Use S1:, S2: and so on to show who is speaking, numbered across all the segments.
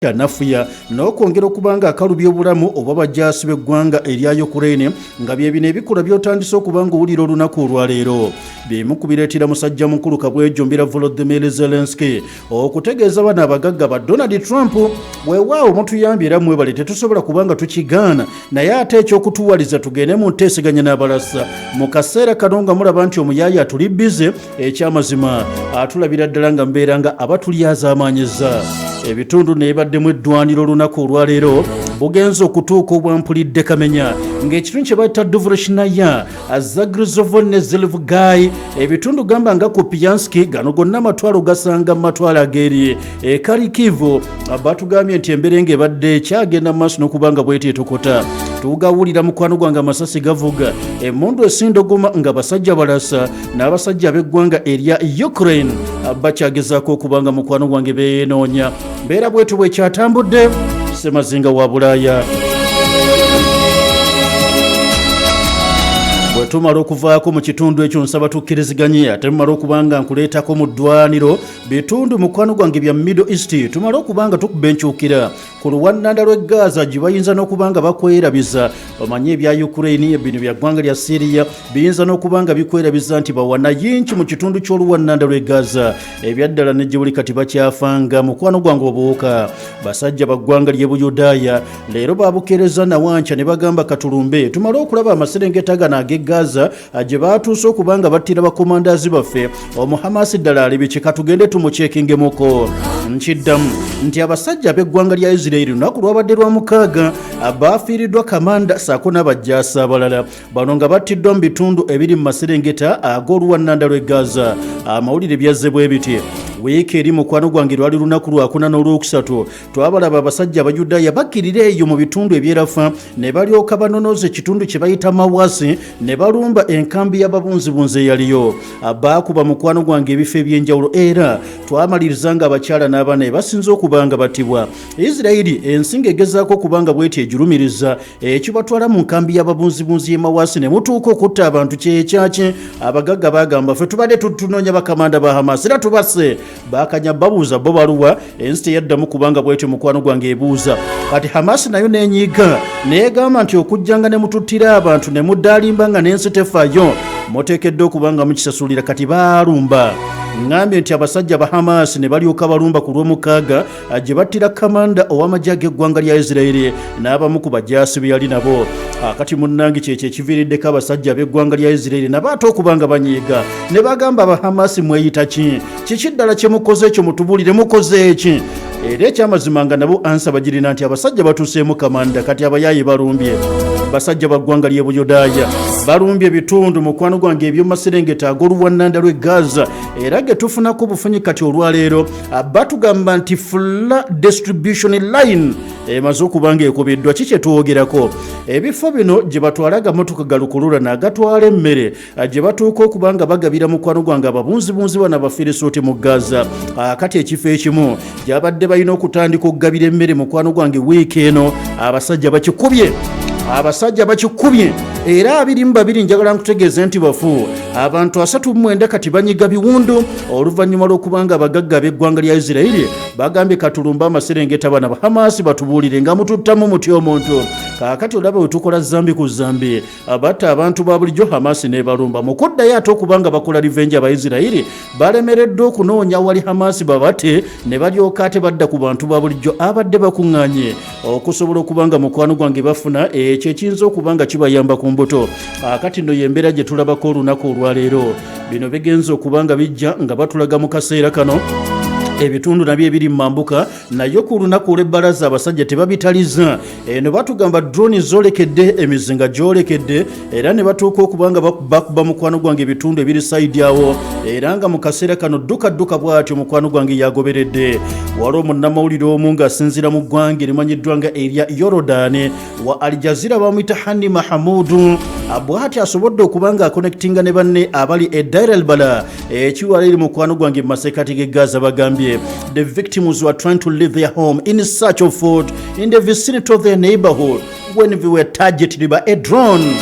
S1: Anafuya n'okwongera okuba nga akalubya obulamu obwa bajaasi b'eggwanga erya Ukraine, nga bye bino ebikolwa by'otandise okuba nga owulira olunaku olwaleero. Bimu ku bireetera musajja mukulu Kabwejumbira Volodymyr Zelensky okutegeeza bano abagagga ba Donald Trump, weewaawo mutuyambye era mwebale, tetusobola kuba nga tukigaana, naye ate ekyokutuwaliza tugende mu nteeseganya n'abalasa mu kaseera kano nga mulaba nti omuyaaye atuli bize, ekyamazima atulabira ddala nga mbeera nga abatulyazaamaanyiza ebitundu nebaddemu eddwaniro. Olunaku olwaleero bugenza okutuuka obwampulidde kamenya ng'ekitundu kye bayita Dvuroshinaya, Zagrizovo ne Zilvgai, ebitundu gamba nga Kupianski, gano gonna amatwalo gasanga mu matwalo ag'eri e Kharkiv. Batugambye nti embeera nga ebadde ekyagenda mu maaso n'okuba nga bwetyetukota, tugawulira mukwano gwange amasasi gavuga, emmundu esindogoma nga basajja balasa, n'abasajja ab'eggwanga erya Ukraine bakyagezaako okuba nga mukwano gwange beenoonya. Mbeera bwetu bwekyatambudde semazinga wa Bulaaya. Bwe tumala okuvaako mu kitundu ekyo, nsaba tukkiriziganye ate mumala okuba nga nkuleetako mu ddwaniro bitundu mukwano gwange bya Middle East, tumale okuba nga tukuba enkyukira ku luwannanda lw'e Gaza gye bayinza n'okuba nga bakwerabiza. Omanye ebya Ukraine, bino bya ggwanga lya Syria biyinza n'okuba nga bikwerabiza nti bawanayinki mu kitundu ky'oluwannanda lw'e Gaza ebyaddala ne gye buli kati bakyafanga mukwano gwange obuwuka. Basajja ba ggwanga ly'e Buyudaaya leero babukeereza nawanca ne bagamba katulumbe tumale okulaba amaserengeta gano ag'e Gaza gye baatuuse okuba nga battira bakomandazi baffe. Omuhamasi ddala ali biki? Katugende tumucekingemuko. Nkiddamu nti abasajja ab'eggwanga lya Isiraeri lunaku lwabadde lwa mukaaga bafiiriddwa kamanda saako n'abajjaasi abalala, bano nga battiddwa mu bitundu ebiri mu maserengeta ag'oluwannanda lw'e Gaza. Amawulire byazze bwe biti: wiiki eri mukwano gwange lwali lunaku lwakuna n'olwokusatu, twabalaba abasajja Abayudaaya bakkirira eyo mu bitundu ebyerafa ne balyoka banonoza ekitundu kye bayita Mawasi ne balumba enkambi y'ababunzibunzi eyaliyo. Baakuba mukwano gwange ebifo eby'enjawulo era twamaliriza nga abakyala n'abaana ebasinze okuba nga batibwa. Isirayiri ensi ng'egezaako okuba nga bweti egirumiriza ekibatwala mu nkambi y'ababunzibunzi y'e Mawasi ne mutuuka okutta abantu kyekyaki. Abagagga bagamba ffe tubadde tutunoonya bakamanda ba Hamas era tubasse. Bakanya babuuza bo baluwa, ensi teyaddamu kubanga bwetyo mukwano gwange ebuuza. Kati Hamas nayo nenyiga neyegamba nti okujjanga ne mututtira abantu ne mudaalimba nga n'ensi tefaayo, muteekeddwa okuba nga mukisasulira. Kati baalumba, ŋŋambye nti abasajja ba Hamas ne balyoka balumba ku Lwomukaaga gye battira kamanda ow'amagye ag'eggwanga lya Isiraeri n'abamu ku bajaasi be yali nabo. Akati munnange kyekyo ekiviiriddeko abasajja ab'eggwanga lya Isiraeri nabo ate okuba nga banyiiga ne bagamba Abahamasi, mweyita ki? Kiki ddala kye mukoze ekyo? Mutubuulire mukoze eki? Era ekyamazima nga nabo ansa bagirina nti abasajja batuuseemu kamanda. Kati abayaaye balumbye basajja ba ggwanga ly'e Buyudaaya, balumbye ebitundu mukwano gwange eby'omu maserengeta ag'oluwannanda lw'e Gaza, era ge tufunako obufunyi kati olwaleero batugamba nti flour distribution line emaze okuba nga ekubiddwa. Ki kyetwogerako? Ebifo bino gye batwala agamotoka galukululana agatwala emmere gye batuuka okuba nga bagabira mukwano gwange ababunzibunzi bano Abafirisuuti mu Gaza. Kati ekifo ekimu gyabadde balina okutandika okugabira emmere mukwano gwange wiiki eno, abasajja bakikubye, abasajja bakikubye, era 22 njagala nkutegeeze nti bafu, abantu 39 kati banyiga biwundu oluvannyuma lw'okubanga abagagga ab'eggwanga lya Isirayiri bagambye katulumbe amaserengeta bana Bahamasi batubuulire nga mututtamu muti omuntu. Kaakati olaba we tukola zambi ku zambi, abatta abantu ba bulijjo, Hamasi nebalumba. Mu kuddayo ate okuba nga bakola revenge, Abaisirayiri balemereddwa okunoonya wali Hamasi babate ne balyoka ate badda ku bantu ba bulijjo abadde bakuŋŋaanye okusobola okuba nga mukwano gwange bafuna ekyo ekiyinza okuba nga kibayamba ku mbuto. Akati nno yembeera gye tulabako olunaku olwaleero. Bino bigenza okuba nga bijja nga batulaga mu kaseera kano ebitundu nabyo ebiri mu mambuka, naye ku lunaku olw'ebbalaza abasajja tebabitaliza. Eno batugamba drone zolekedde, emizinga gyolekedde, era ne batuuka okuba nga bakuba mukwano gwange ebitundu ebiri side awo, era nga mu kaseera kano dduka dduka bw'atyo mukwano gwange yagoberedde. Waliwo munnamawulire omu ng'asinziira mu ggwanga erimanyiddwa nga erya Yorodani wa Aljazira, bamuyita Hani Mahamudu, bw'atyo asobodde okuba nga aconnectinga ne banne abali e Dair el Bala ekiwala eri mukwano gwange mu masekati g'e Gaza. Bagambye the victims were trying to leave their home in search of food in the vicinity of their neighborhood when they were targeted by a drone.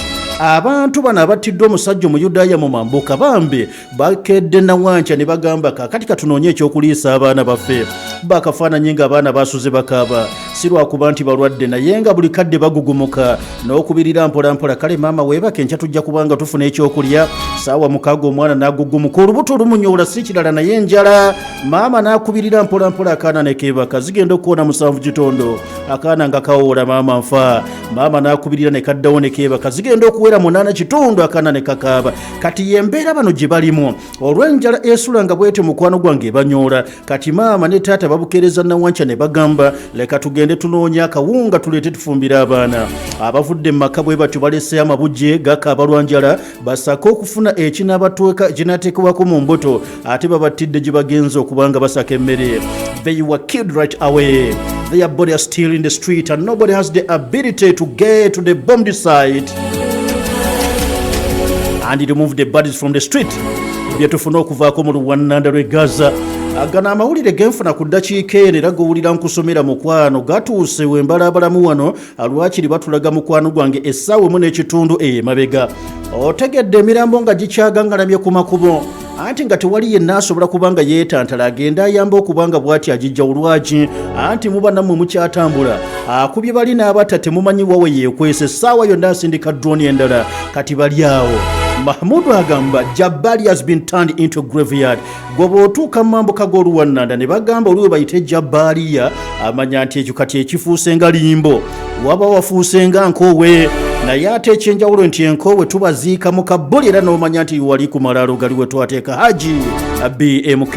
S1: Abantu bano abattiddwa omusajja Omuyudaaya mu mambuka bambi bakedde nawanca ne bagamba, kakati katunoonye ekyokuliisa abaana baffe. Bakafaananyi nga abaana basuze bakaaba, si lwakuba nti balwadde, naye nga buli kadde bagugumuka n'okubirira mpolampola. Kale maama weebake, enkya tujja kubanga tufuna ekyokulya. Saawa 6 omwana n'agugumuka, olubuto olumunyoola, si kirala naye enjala. Maama n'akubirira mpolampola, akaana ne keebaka. Zigenda okukoona 7 kitondo, akaana nga kawoola, maama nfa. Maama n'akubirira ne kaddawo ne keebaka. Zigenda okuwera 8 kitundu, akaana ne kakaaba. Kati yembeera bano gye balimu olw'enjala esula nga bwetyo, mukwano gwange, ebanyoola. Kati maama ne taata babukeereza nawanca ne bagamba, leka tugende tunoonya akawunga tuleete tufumbire abaana. Abavudde mu maka bwe batyo balese amabujje gakaaba lwanjala, basake okufuna ekinaateekebwako mu mbuto, ate babattidde gye bagenza okuba nga basaka emmere. They were killed right away. Their body are still in the street and nobody has the ability to get to the bombed site and remove the bodies from the street. Byetufuna okuvaako mu luwannanda lw'e Gaza. Gano amawulire genfuna ku ddakiika eno era gowulira nkusomera, mukwano, gatuuse wembalabalamu wano. Lwakiri batulaga, mukwano gwange, essaawa emu n'ekitundu emabega. Otegedde emirambo nga gikyagangalamye ku makubo, anti nga tewali yenna asobola kuba nga yeetantala agenda ayamba okuba nga bw'ati agijja. Olwaki? Anti muba nammwe mukyatambula, akubye bali n'abatta, temumanyi wawe yeekwese. Essaawa yonna asindika drone endala. Kati bali awo. Mahmudu agamba Jabali has been turned into a graveyard. Gwe bw'otuuka mu mambuka g'oluwannanda ne bagamba oli we bayite Jabaliya, amanya nti ekyo kati ekifuuse nga limbo, waba wafuuse nga nkoowe. Naye ate ekyenjawulo nti enkoowe tubaziika mu kabbuli, era n'omanya nti wali ku malaalo gali we twateeka Haji BMK.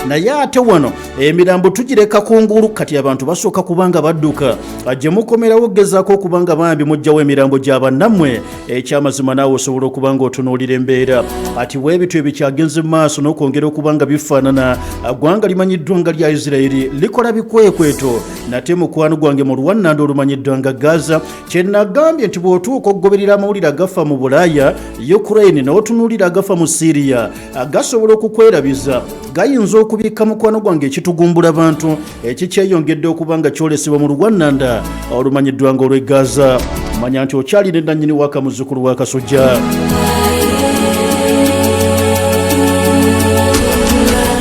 S1: Naye ate wano emirambo tugireka kungulu. Kati abantu basooka kubanga badduka gye mukomerawo gezaako okubanga bambi mugjawo emirambo gy'abannammwe. Ekyamazima naawe osobola okuba nga otunuulira embeera ati bwebityo ebikyagenze mu maaso n'okwongera okuba nga bifaanana. Ggwanga limanyiddwa nga lya Isirayiri likola bikwekweto nate, mukwano gwange, mu luwannanda olumanyiddwa nga Gaza. Kyenagambye nti bw'otuuka okugoberera amawulire agafa mu Bulaaya, Ukraine, n'otunuulira agafa mu Siriya, gasobola okukwerabiza, gayinza okubikka, mukwano gwange, ekitugumbula bantu ekikyeyongedde okuba nga kyolesebwa mu luwannanda olumanyiddwa nga olw'e Gaza. Manya nti okyali ne nannyini waka muzzukulu wa Kasujja.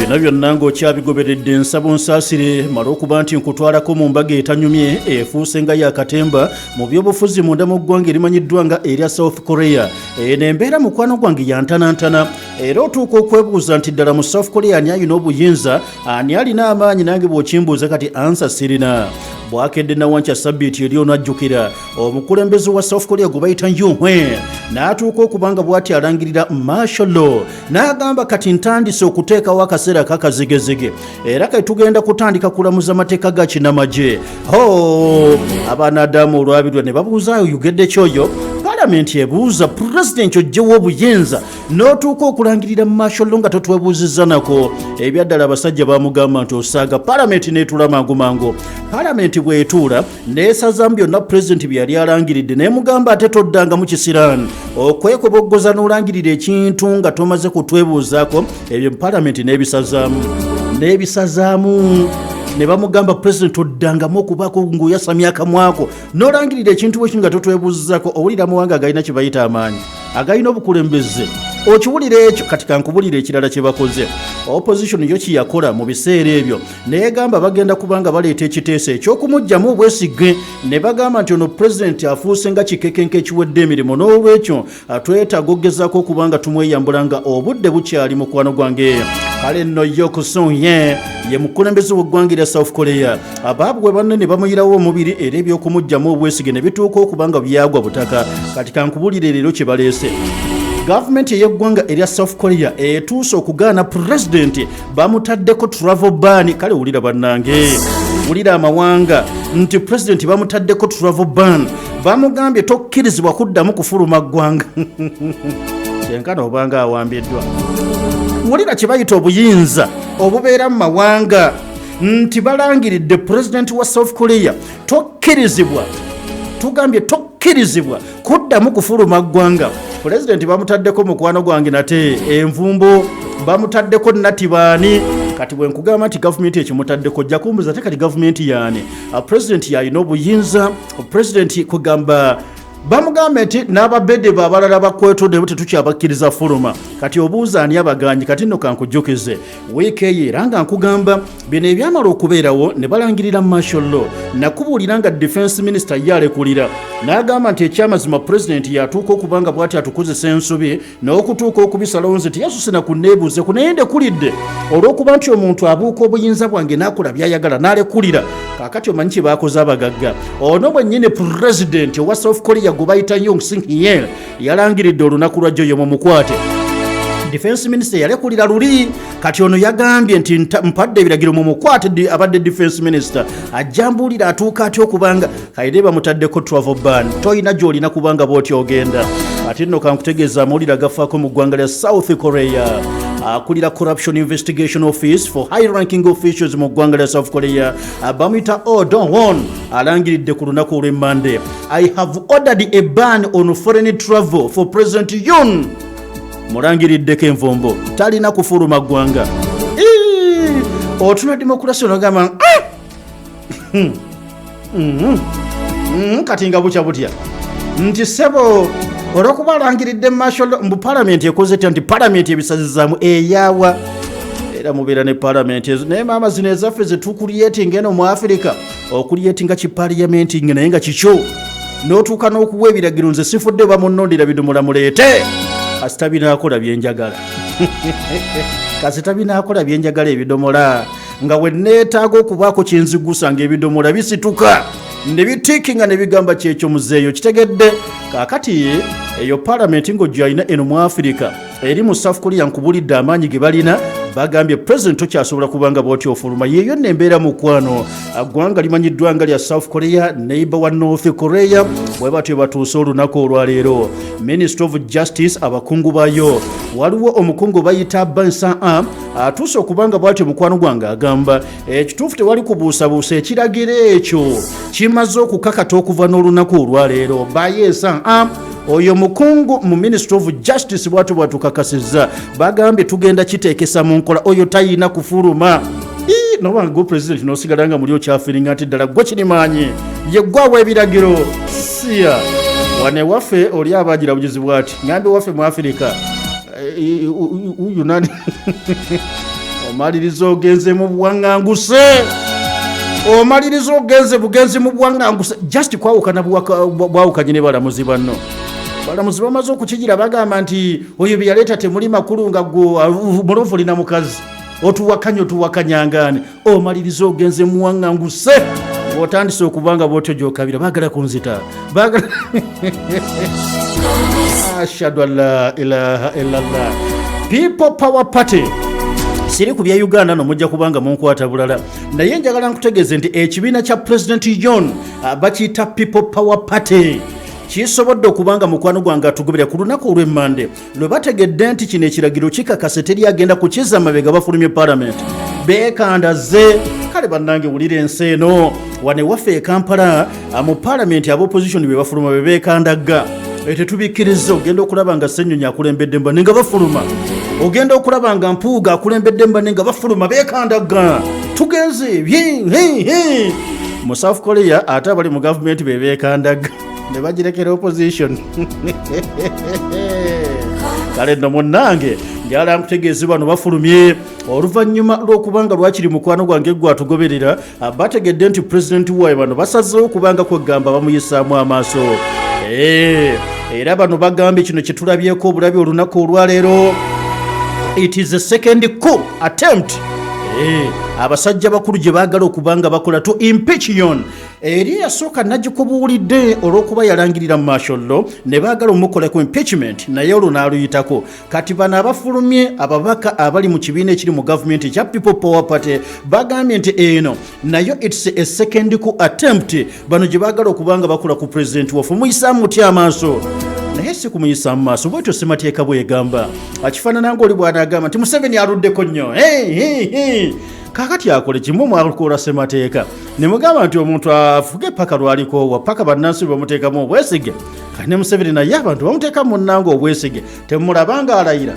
S1: Bino byonna ng'okyabigoberedde, nsaba onsaasire mala okuba nti nkutwalako mu mbaga etanyumye efuuse nga yakatemba mu byobufuzi munda mu ggwanga erimanyiddwa nga erya South Korea. Eno embeera, mukwano gwange, yantanantana, era otuuka okwebuuza nti ddala mu South Korea ani alina obuyinza, ani alina amaanyi? Nange bw'okimbuuza kati answer sirina. Bwakedde nawankya sabbiiti eri onajjukira omukulembeze wa South Korea gwe bayita Yuhwe n'atuuka okuba nga bw'ati alangirira martial law, n'agamba kati ntandise okuteekawo akaseera kakazigezige, era kati tugenda kutandika kulamuza mateeka ga kinamagye. Ho abaanadamu olwabirwa ne babuuza, oyogedde kyoyo? Palamenti ebuuza pulezidenti, ojjewo obuyinza n'otuuka okulangirira martial law nga totwebuuzizza nako? Ebyaddala abasajja bamugamba nti osaaga. Palamenti n'etuula mangu mangu. Palamenti bw'etuula neesazamu byonna pulezidenti bye yali alangiridde, nemugamba ate toddangamu kisiraani okwekoboggoza n'olangirira ekintu nga tomaze kutwebuuzaako. Ebyo palamenti n'ebisazaamu ne bamugamba, pulezidenti, oddangamu okubaako ng'oyasamya akamwako n'olangirira ekintu bweki nga totwebuuzizaako. Owulira amawanga agalina kye bayita amaanyi, agalina obukulembeze, okiwulira ekyo? Kati kankubulira ekirala kye bakoze. Opposition yo kyeyakola mu biseera ebyo neyegamba bagenda kubanga baleeta ekiteeso ekyokumuggyamu obwesige, ne bagamba nti ono pulezidenti afuuse nga kikekenke ekiwedde emirimu, n'olwekyo twetaaga okugezaako okuba nga tumweyambula nga obudde bukyali. Mukwano gwange, kale nno Yoon Suk Yeol ye mukulembeze w'eggwanga erya South Korea. Abaabwe banne ne bamuyirawo omubiri, era ebyokumuggyamu obwesige ne bituuka okuba nga byagwa butaka. Kati kankubulire leero kye baleese. Gavumenti ey'eggwanga erya South Korea etuuse okugaana pulezidenti, bamutaddeko travel ban. Kale wulira bannange, wulira amawanga nti pulezidenti bamutaddeko travel ban, bamugambye tokkirizibwa kuddamu kufuluma ggwanga, kyenkana obanga awambiddwa. Wulira kye bayita obuyinza obubeera mu mawanga nti balangiridde pulezidenti wa South Korea tokkirizibwa, tugambye tokkirizibwa kuddamu kufuluma ggwanga. Pulezidenti bamutaddeko, mukwano gwange, nate envumbo bamutaddeko natibaani. Kati bwe nkugamba nti gavumenti ekimutaddeko, ojja kumbuza te kati gavumenti yaani? Pulezidenti yalina obuyinza. Pulezidenti kugamba Bamugambe nti n'ababede be abalala bakwetodde bo tetukyabakkiriza fuluma. Kati obuuza ani abaganyi? Kati nno kankujjukize wiiki eyo era nga nkugamba bino ebyamala okubeerawo ne balangirira martial law. Nakubuulira nga defense minister ye alekulira n'agamba nti ekyamazima pulezidenti yatuuka okuba nga bw'ati atukozesa ensobi n'okutuuka okubisalawo, nze teyasuse na kunneebuuze ku naye ndekulidde olw'okuba nti omuntu abuuka obuyinza bwange n'akola by'ayagala n'alekulira. Kaakati omanyi kye baakoze abagagga? Ono mwennyini pulezidenti owa South Korea gwe bayita Yoon Suk Yeol yalangiridde olunaku lwa jjo mumukwate defense minister yalekulira luli. Kati ono yagambye nti mpadde ebiragiro mumukwate abadde defense minister ajja mbuulira atuuka atya okubanga kaire bamutaddeko travel ban, toyina gy'olina kubanga bw'oti ogenda. Ate nno kankutegeeza amawulire agafaako mu ggwanga lya South Korea. Akulira Corruption Investigation Office for high ranking officials mu ggwanga lya South Korea bamuyita Oh Dong-won alangiridde ku lunaku olw'Emmande, "I have ordered a ban on foreign travel for President Yoon." Mulangiriddeko envumbo, talina kufuluma ggwanga. Ii, otuna demokrasi onagamba kati nga butya butya nti sebo olwokuba alangiridde martial law, mbu palamenti ekoze etya? Nti palamenti ebisazizaamu eyawa era mubeera ne palamenti ezo. Naye maama zino ezaffe zetukulyetinga eno mu Afirika, okulyetinga kipaliyamenti nga naye nga kikyo n'otuuka n'okuwa ebiragiro, nze sifudde bamunondera bidomola muleete, kasita binaakola byenjagala, kasita binaakola byenjagala. Ebidomola nga we neetaaga okubaako kyenzigusa nga ebidomola bisituka ne bitiikinga ne bigamba kyekyo muzeeyo kitegedde. Kaakati eyo palamenti ng'ojjo alina eno mu Afirika eri mu South Korea nkubulidde amaanyi ge balina. Bagambye president tokyasobola kubanga bwoti ofuluma. Yeyo nno embeera mukwano. Ggwanga limanyiddwa nga lya South Korea, neighbor wa North Korea. Bwe batyo batuuse olunaku olwaleero. Minister of Justice, abakungu bayo, waliwo omukungu bayita Bansa a atuuse okubanga bwatyo mukwano gwange agamba ekituufu tewali kubuusabuusa, ekiragiro ekyo kimaze okukakata okuva n'olunaku olwaleero. Bayesa a oyo mukungu mu Ministry of Justice bwatyo bwatukakasizza, bagambye tugenda kiteekesa mu nkola, oyo tayina kufuluma. Ii, noba nga gwe president nosigala nga muli okyafiringa nti ddala gwe kirimaanyi ye gwawa ebiragiro siya. Wano ewaffe oli abagira bugizi bwati ngambe waffe mu Afirika uyu nani omaliriza ogenze mu buwaŋŋanguse, omaliriza ogenze bugenzi mu buwaŋŋanguse, just kwawukana bwawukanye ne balamuzi banno. Balamuzi bamaze okukigira, bagamba nti oyo bye yaleeta temuli makulu, nga gwe mulovu olina mukazi otuwakanya otuwakanyangaani, omaliriza ogenze muwaŋŋanguse ng'otandise okubanga bwotyo gyokabira baagala kunzita baagala. Ashhadu an la ilaha illallah. People Power Party, siri ku bya Uganda no mujja kubanga munkwata bulala, naye njagala nkutegeeze nti ekibiina kya President John bakiyita People Power Party kisobodde okubanga mukwano gwange atugobera ku lunaku olw'Emmande lwe bategedde nti kino ekiragiro kikakase, teri agenda kukiza mabega. Bafulumye palamenti beekandaze. Kale bannange, wulira ensi eno. Wano ewaffe e Kampala mu palamenti aba opposition be bafuluma be beekandagga. Tetubikkiriza. Ogenda okulaba nga Ssenyonyi akulembedde mbane nga bafuluma, ogenda okulaba nga Mpuuga akulembedde mbane nga bafuluma beekandagga, tugenze bye he, he. Mu South Korea ate abali mu gavumenti be beekandagga ne bagirekera opposition. Kale nno munnange, njala nkutegeeze bano bafulumye oluvannyuma lw'okubanga lwakiri mukwano gwange gwe atugoberera bategedde nti pulezidenti waabwe bano basazeewo kubanga kwegamba bamuyisaamu amaaso. Era bano bagambye kino kyetulabyeko obulabi olunaku olwaleero, it is a second coup attempt. Abasajja bakulu gye baagala okuba nga bakola to impeach Yoon. Eri eyasooka nagikubuulidde olw'okuba yalangirira mu martial law ne baagala omukolako impeachment, naye olwo n'aluyitako. Kati bano abafulumye ababaka abali mu kibiina ekiri mu gavumenti ekya People Power Party bagambye nti eno nayo it's a second coup attempt bano gye baagala okuba nga bakola ku pulezidenti waffe. Muyisaamu mutya amaaso? Naye si kumuyisaamu maaso bwetyo, ssemateeka bwegamba. Akifaanana ngaoli bw'anaagamba nti Museveni aluddeko nnyo. Hey, hey, hey. Kaakati akole kimu mwakola ssemateeka ne mugamba nti omuntu afuge paka lwalikoowa, paka bannansi bamuteekamu obwesige. Kati ne Museveni naye abantu bamuteeka munnanga obwesige, temulabanga alayira?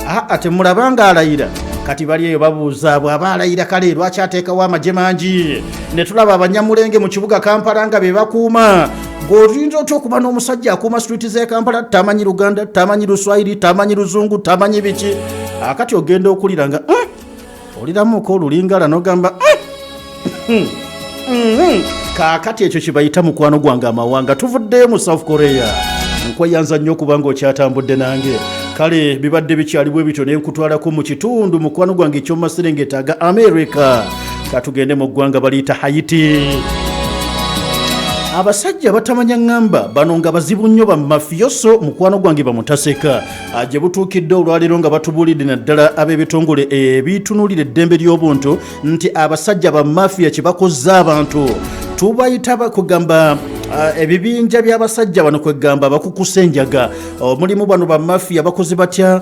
S1: Aa, temulabanga alayira? Kati bali eyo babuuza bw'aba alayira kale lwaki ateekawo amagye mangi ne tulaba abanyamulenge mu kibuga Kampala nga be bakuuma Gweoyinza otya okuba n'omusajja akuuma street z'e Kampala, tamanyi Luganda, tamanyi Luswayiri, tamanyi Luzungu, tamanyi biki? Akati ogenda okulira nga oliramuko olulingala n'ogamba Kaakati ekyo kibayita mukwano gwange amawanga. Tuvuddeyo mu South Korea. Nkweyanza nnyo okubanga okyatambudde nange. Kale bibadde bikyali bwe bityo, ne nkutwalako mu kitundu mukwano gwange ekyomumaserengeta aga America. Katugende mu ggwanga baliyita Haiti. Abasajja batamanya ŋŋamba bano nga bazibu nnyo, bamafioso mukwano gwange bamutaseka. Gye butuukidde olwaleero nga batubuulidde naddala ab'ebitongole ebitunuulira eddembe ly'obuntu nti abasajja bamafiya kye bakoze abantu tubayita kugamba ebibinja by'abasajja bano kwegamba bakukusa enjaga. Omulimu bano bamafiya bakoze batya?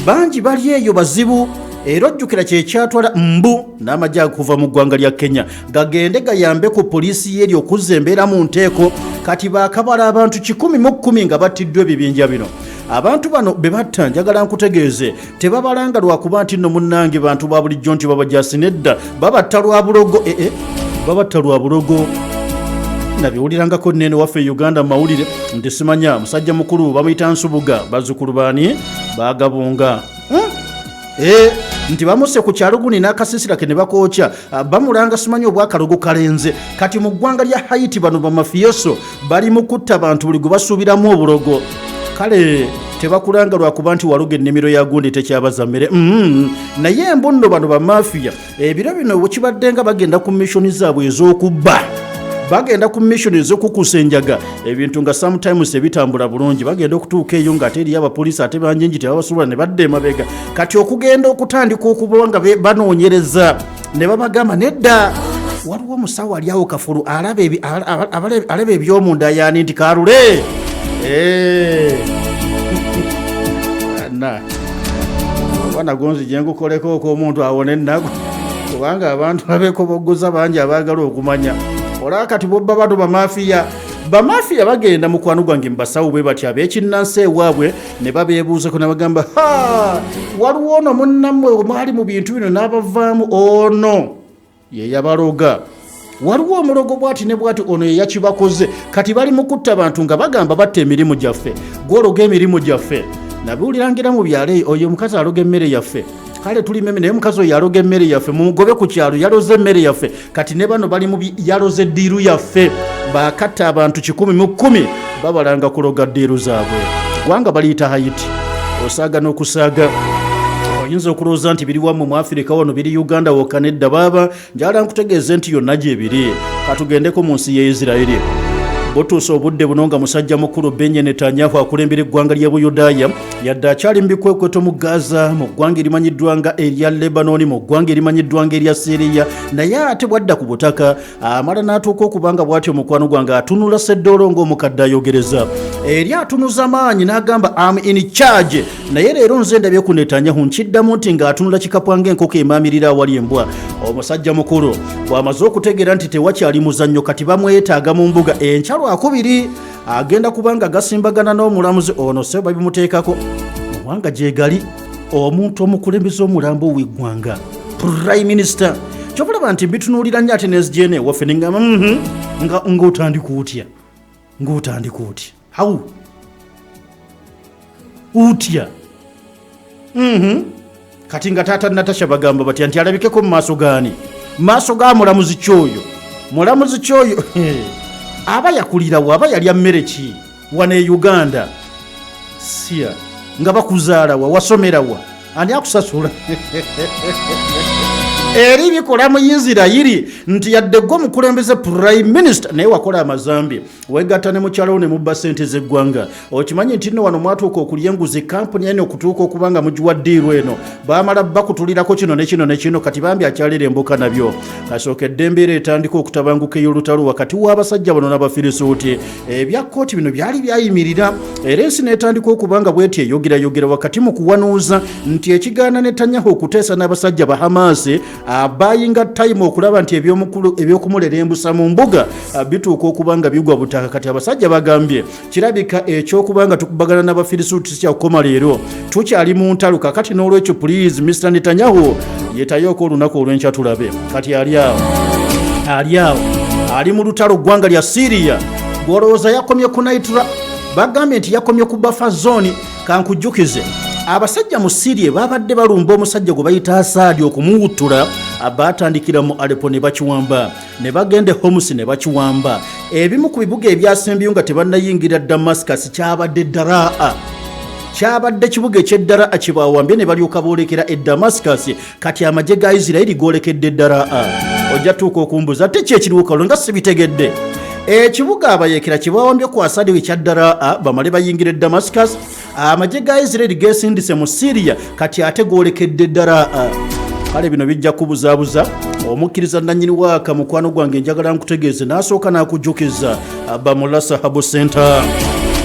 S1: Bangi bali eyo bazibu, era ojjukira kyekyatwala mbu n'amagye akuva mu ggwanga lya Kenya gagende gayambe ku poliisi y'eri okuzza embeera mu nteeko. Kati baakabala abantu 110 nga battiddwa ebibinja bino. Abantu bano be batta, njagala nkutegeeze, tebabalanga lwakuba nti nno munnange bantu ba bulijjo nti babajasi. Nedda, babatta lwa bulogo. Ee, babatta lwa bulogo. Nabiwulirangako nene waffe Uganda mu mawulire nti simanya musajja mukulu bamuyita Nsubuga, bazzukulu baani bagabunga. Nti bamuse ku kyalo guni n'akasisira ke ne bakookya, bamulanga simanyi obwakalogo kalenze. Kati mu ggwanga lya Haiti bano bamafioso bali mu kutta bantu buli gwe basuubiramu obulogo. Kale tebakulanga lwakuba nti waloga ennimiro ya gundi tekyabaza mmere. Naye embu nno bano bamafiya ebiro bino bwekibadde nga bagenda ku mission zaabwe ez'okubba, bagenda ku mission ez'okukusa enjaga, ebintu nga sometimes ebitambula bulungi. Bagenda okutuuka eyo ng'ate eriyo abapoliisi ate banjingi, tebabasobola ne badda emabega. Kati okugenda okutandika okuba nga banoonyereza ne babagamba nedda, waliwo omusawo ali awo kafulu alaba alaba ebyomunda yaani nti kalule. Eh. Na oba nagonzi gye nkukoleko okw'omuntu awone ennaku, kubanga abantu abeekoboggoza bangi abaagala okumanya. Olaba kati bobba bano bamafiya, bamafiya bagenda mukwano gwange mu basawo bwe batyo ab'ekinnansi ewaabwe ne babeebuuzako ne bagamba, ha, waliwo ono munnammwe mwali mu bintu bino n'abavaamu, ono ye yabaloga, waliwo omulogo bwati ne bwati, ono ye yakibakoze. Kati bali mu kutta bantu nga bagamba batta emirimu gyaffe, gwologa emirimu gyaffe. Nabiwulirangira mu byalo eyo, oyo omukazi aloga emmere yaffe. Kale tulima emmere, naye omukazi oyo aloga emmere yaffe, mumugobe ku kyalo, yaloze emmere yaffe. Kati ne bano bali mu yaloze deal yaffe. Bakatta abantu 110, babalanga kuloga deal zaabwe. Gwanga baliyita Haiti. Osaaga n'okusaaga, oyinza okulowooza nti biri wammwe mu Afirika wano, biri Uganda wokka. Nedda baaba, njagala nkutegeeze nti yonna gye biri. Katugendeko mu nsi ye Isirayiri. Butuuse obudde buno nga musajja mukulu Benye Netanyahu akulembera eggwanga ly'e Buyudaaya, yadde akyali mu bikwekweto mu Gaza, mu ggwanga erimanyiddwa nga erya Lebanoni, mu ggwanga erimanyiddwa nga erya Siriya, naye ate bwadda ku butaka amala n'atuuka okuba nga bw'atyo mukwano gwange atunula seddoolo ng'omukadde ayogereza eri atunuza maanyi n'agamba, "Am in charge." Naye leero nze ndabye ku Netanyahu nkiddamu nti ng'atunula kikapwa ng'enkoko emaamirira awali embwa. Omusajja mukulu bw'amaze okutegeera nti tewakyali muzannyo, kati bamwetaaga mu mbuga enkya Lwakubiri, agenda kubanga gasimbagana n'omulamuzi ono sebo babimuteekako mawanga gyegali omuntu omukulembeze omulambo w'eggwanga, prime minister. Kyobulaba nti mbitunuulira nnyo ate nezijene ewaffe neŋgamba, nga ng'otandika otya, ng'otandika otya, how utya? Kati nga taata Natasha bagamba batya nti alabikeko mu maaso gaani? Maaso ga mulamuzi kyoyo, mulamuzi kyoyo aba yakulirawo, aba yalya mmere ki wano e Uganda? Siya nga bakuzaalawa, wasomerawa, ani akusasula? Eri bikola mu Isirayiri nti yadde gwe omukulembeze prime minister, naye wakola amazambi, wegatta ne mukyalawo ne mubba sente z'eggwanga. Okimanyi nti nno wano mwatuuka okulya enguzi, kampuni eno okutuuka okuba nga mugiwa deal eno, baamala bakutulirako kino ne kino ne kino. Kati bambi akyalira embuka nabyo. Kasookedde embeera etandika okutabanguka ey'olutalo wakati w'abasajja bano n'Abafirisuuti. Ebya kkooti bino byali byayimirira, era ensi n'etandika okuba nga bweti eyogerayogera wakati mu kuwanuuza nti ekigaana Netanyahu okuteesa n'abasajja ba Hamaasi abayinga time okulaba nti ebyokumulerembusa mu mbuga bituuka okuba nga bigwa butaka. Kati abasajja bagambye kirabika ekyokuba nga tukubagana n'Abafirisuuti sikyakukoma leero, tukyali mu ntalo kakati. N'olwekyo please, Mr Netanyahu, yetayooko olunaku olw'enkya tulabe. Kati ali awo, ali awo, ali mu lutalo ggwanga lya Siriya. Gwolowooza yakomye ku Naitra? Bagambye nti yakomye ku buffer zone. Kankujjukize, abasajja mu Siria babadde balumba omusajja gwe bayita Asaadi okumuwuttula. Batandikira mu Aleppo ne bakiwamba, ne bagenda e Homusi ne bakiwamba. Ebimu ku bibuga ebyasembyeyo nga tebannayingira Damascus kyabadde Daraa, kyabadde kibuga eky'e Daraa kyebawambye, ne balyoka boolekera e Damascus. Kati amagye ga Isirayiri goolekedde Daraa. Ojja tuuka okumbuza ate ki ekiriwo kalo nga sibitegedde. Ekibuga abayekera kyebawambye ku Asadi ekya Daraa, bamale bayingira e Damascus. Amagye ga Isirayiri gesindise mu Siriya, kati ate goolekedde Daraa. Kale bino bijja kubuzaabuza omukkiriza. Nannyini waaka, mukwano gwange, njagala nkutegeeze n'asooka n'akujjukiza Bamulasa Herbal Center.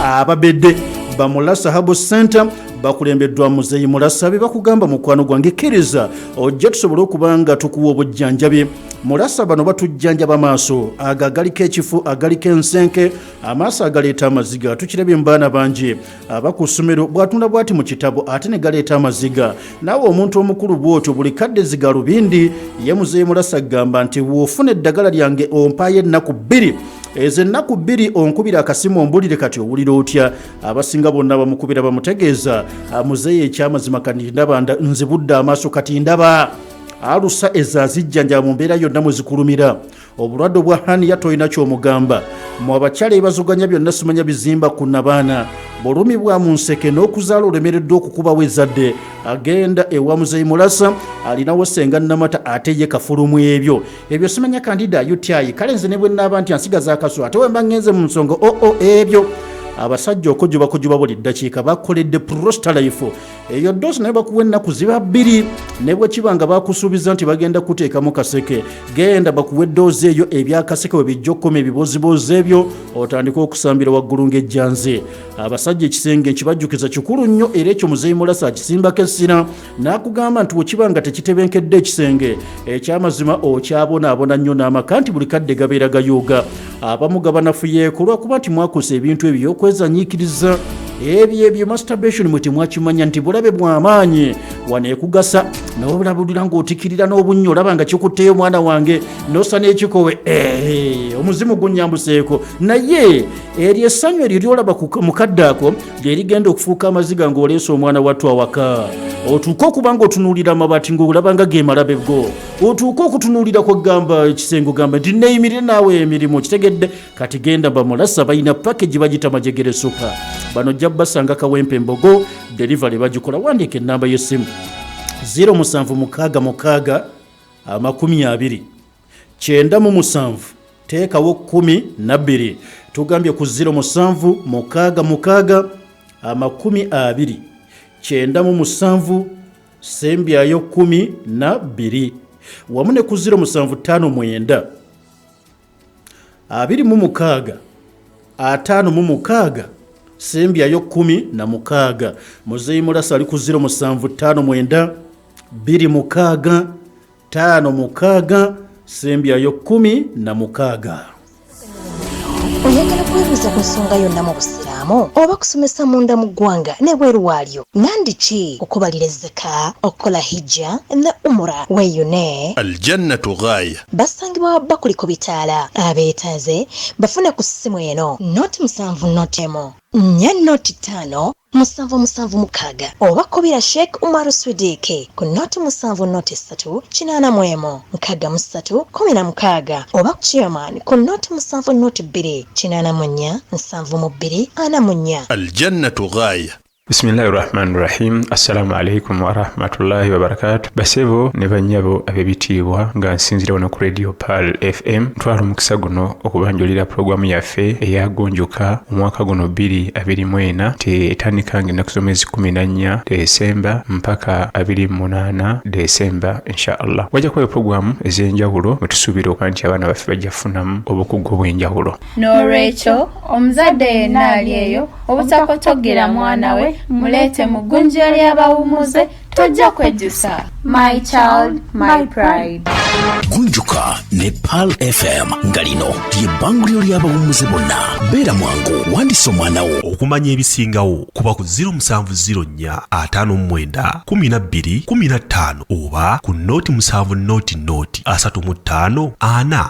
S1: Ababedde Bamulasa Herbal Center bakulembeddwa Muzeeyi Mulasa. Be bakugamba, mukwano gwange, kkiriza ojja tusobole okuba nga tukuwa obujjanjabi. Mulasa bano batujjanjaba maaso ago agaliko ekifu, agaliko ensenke, amaaso agaleeta amaziga. Tukirabye mu baana bangi aba ku ssomero, bw'atunda bw'ati mu kitabo ate ne galeeta amaziga. Naawe omuntu omukulu bw'otyo, buli kadde zigalubindi. Ye Muzeeyi Mulasa agamba nti bw'ofuna eddagala lyange ompaayo ennaku 2, ezo ennaku 2 onkubira akasimu ombulire kati owulira otya. Abasinga bonna bamukubira bamutegeeza, "Muzeeyi, ekyamazima kati ndaba, nzibudde amaaso, kati ndaba." Alusa ezo azijjanjaba mu mbeera yonna mwe zikulumira. Obulwadde obwa hernia tolina kyomugamba. Mu abakyala ebazuganya byonna, simanya bizimba ku nabaana, bulumi bwa mu nseke n'okuzaala olemereddwa okukubawo ezadde, agenda ewa Muzeyi Mulasa. Alinawo Senga Namata, ate ye kafulumu ebyo ebyo simanya candida, UTI. Kale nze ne bwe naaba nti ansigaza akaso, ate wemba ngenze mu nsonga oo ebyo abasajja okujubakujuba buli ddakiika, bakoledde Prostalife. Eyo dose naye bakuwa ennaku ziba 2. Ne bwe kiba nga bakusuubiza nti bagenda kuteekamu kaseke, genda bakuwa eddoozi eyo. Ebyakaseke bwe bijja okukoma ebibozibozi ebyo, otandike okusambira waggulu ng'ejjanze. Abasajja, ekisenge nkibajjukiza kikulu nnyo, era ekyo Muzeeyi Mulasa akisimbako essira n'akugamba nti wekiba nga tekitebenkedde ekisenge, ekyamazima okyabonaabona nnyo n'amaka, nti buli kadde gabeera gayuuga, abamu gabanafuyeeko lwakuba nti mwakosa ebintu ebyo okwezanyiikiriza ebyo ebyo masturbation. Mwe temwakimanya nti bulabe bw'amaanyi wano ekugasa nobulabulira ng'otikirira n'obunnyo, olaba nga kikutteyo omwana wange nosa n'ekikowe. Omuzimu gunyambuseeko. Naye eryo essanyu eryo lyolaba mu kadde ako lyerigenda okufuuka amaziga ng'oleese omwana wattu awaka, otuuke okuba nga otunuulira amabaati ng'olaba nga ge malabe go, otuuke okutunuulira kwegamba ekisenge ogamba nti neeyimirire naawe emirimu kitegedde. Kati genda Bamulasa, balina package bagita Majegere Super. Bano jja basanga Kawempe Embogo, delivery bagikola. Wandiika enamba y'essimu: 0766 20 97 teekawo 12. Tugambye ku 0766 20 97 sembyayo 12, wamu ne ku 0759 26 56 sembyayo 16. Muzeeyi Mulasa ali ku 0759 26 56 sembyayo 16.
S2: Oyagala kwebuuza ku nsonga yonna mu Busiraamu oba kusomesa munda mu ggwanga n'ebweru waalyo, nandi ki okubalira ezzaka, okukola hijja ne umura, weeyune
S3: Aljannatu ghaya.
S2: Basangibwa bakuli ku bitaala. Abeetaaze bafune ku ssimu eno: 070 0 4 0 5 7 7 6, oba kubira Sheikh Umaru Swidiki ku 070 3 81 63 16, oba chairman ku 070 2 84 72 44.
S3: Aljannatu ghaya.
S4: Bismillahi rahmani rahim. Assalamu alaikum warahmatullahi wabarakatu. Basebo ne bannyabo ab'ebitiibwa, nga nsinzira wano ku Radio Pearl FM, ntwala omukisa guno okubanjulira pulogulaamu yaffe eyagunjuka omwaka guno 2024, ti etandika nga ennaku z'omwezi 14 Desemba mpaka 28 Desemba, insha Allah. Wajja kubayo pulogulaamu ez'enjawulo mwe tusuubira okuba nti abaana baffe bajja kufunamu obukugu obw'enjawulo.
S5: N'olwekyo omuzadde yenna ali eyo obutakotogera mwana we, muleete mu ggunjiro ly'abawumuze, tojja kwejjusa. My child, my pride.
S6: Gunjuka ne Pearl FM, nga lino lye bbanguliro ly'abawummuze bonna. Beera mwangu, wandisa omwana wo.
S3: Okumanya ebisingawo kuba ku 0704 59 12 15 oba ku 070 0 35 4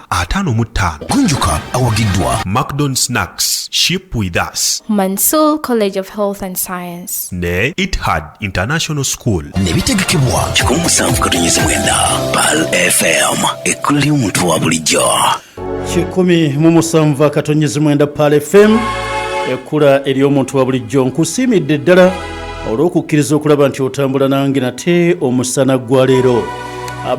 S3: 55.
S6: Gunjuka awagiddwa
S3: Macdon Snacks, Ship with Us,
S5: Mansour College of Health and Science
S3: ne Ithad International School.
S6: Ne bitegekebwa 107.9 Pearl FM, ekkula ly'omuntu wa bulijjo.
S1: 107.9 Pearl FM, ekkula ery'omuntu wa bulijjo. Nkusiimidde ddala olw'okukkiriza okulaba nti otambula nange nate omusana gwa leero.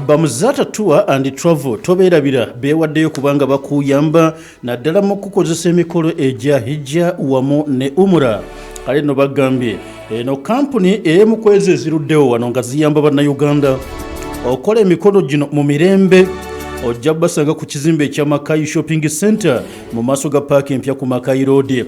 S1: Bamuzata Tour and Travel tobeerabira, beewaddeyo kubanga bakuyamba naddala mu kukozesa emikolo egya hijja wamu ne umura. Kale nno bagambye eno kampuni emu ku ezo eziruddewo wano nga ziyamba Bannayuganda okola emikolo gino mu mirembe. Ojja basanga ku kizimbe ekya Makai Shopping Center mu maaso ga paaka empya ku Makai Road,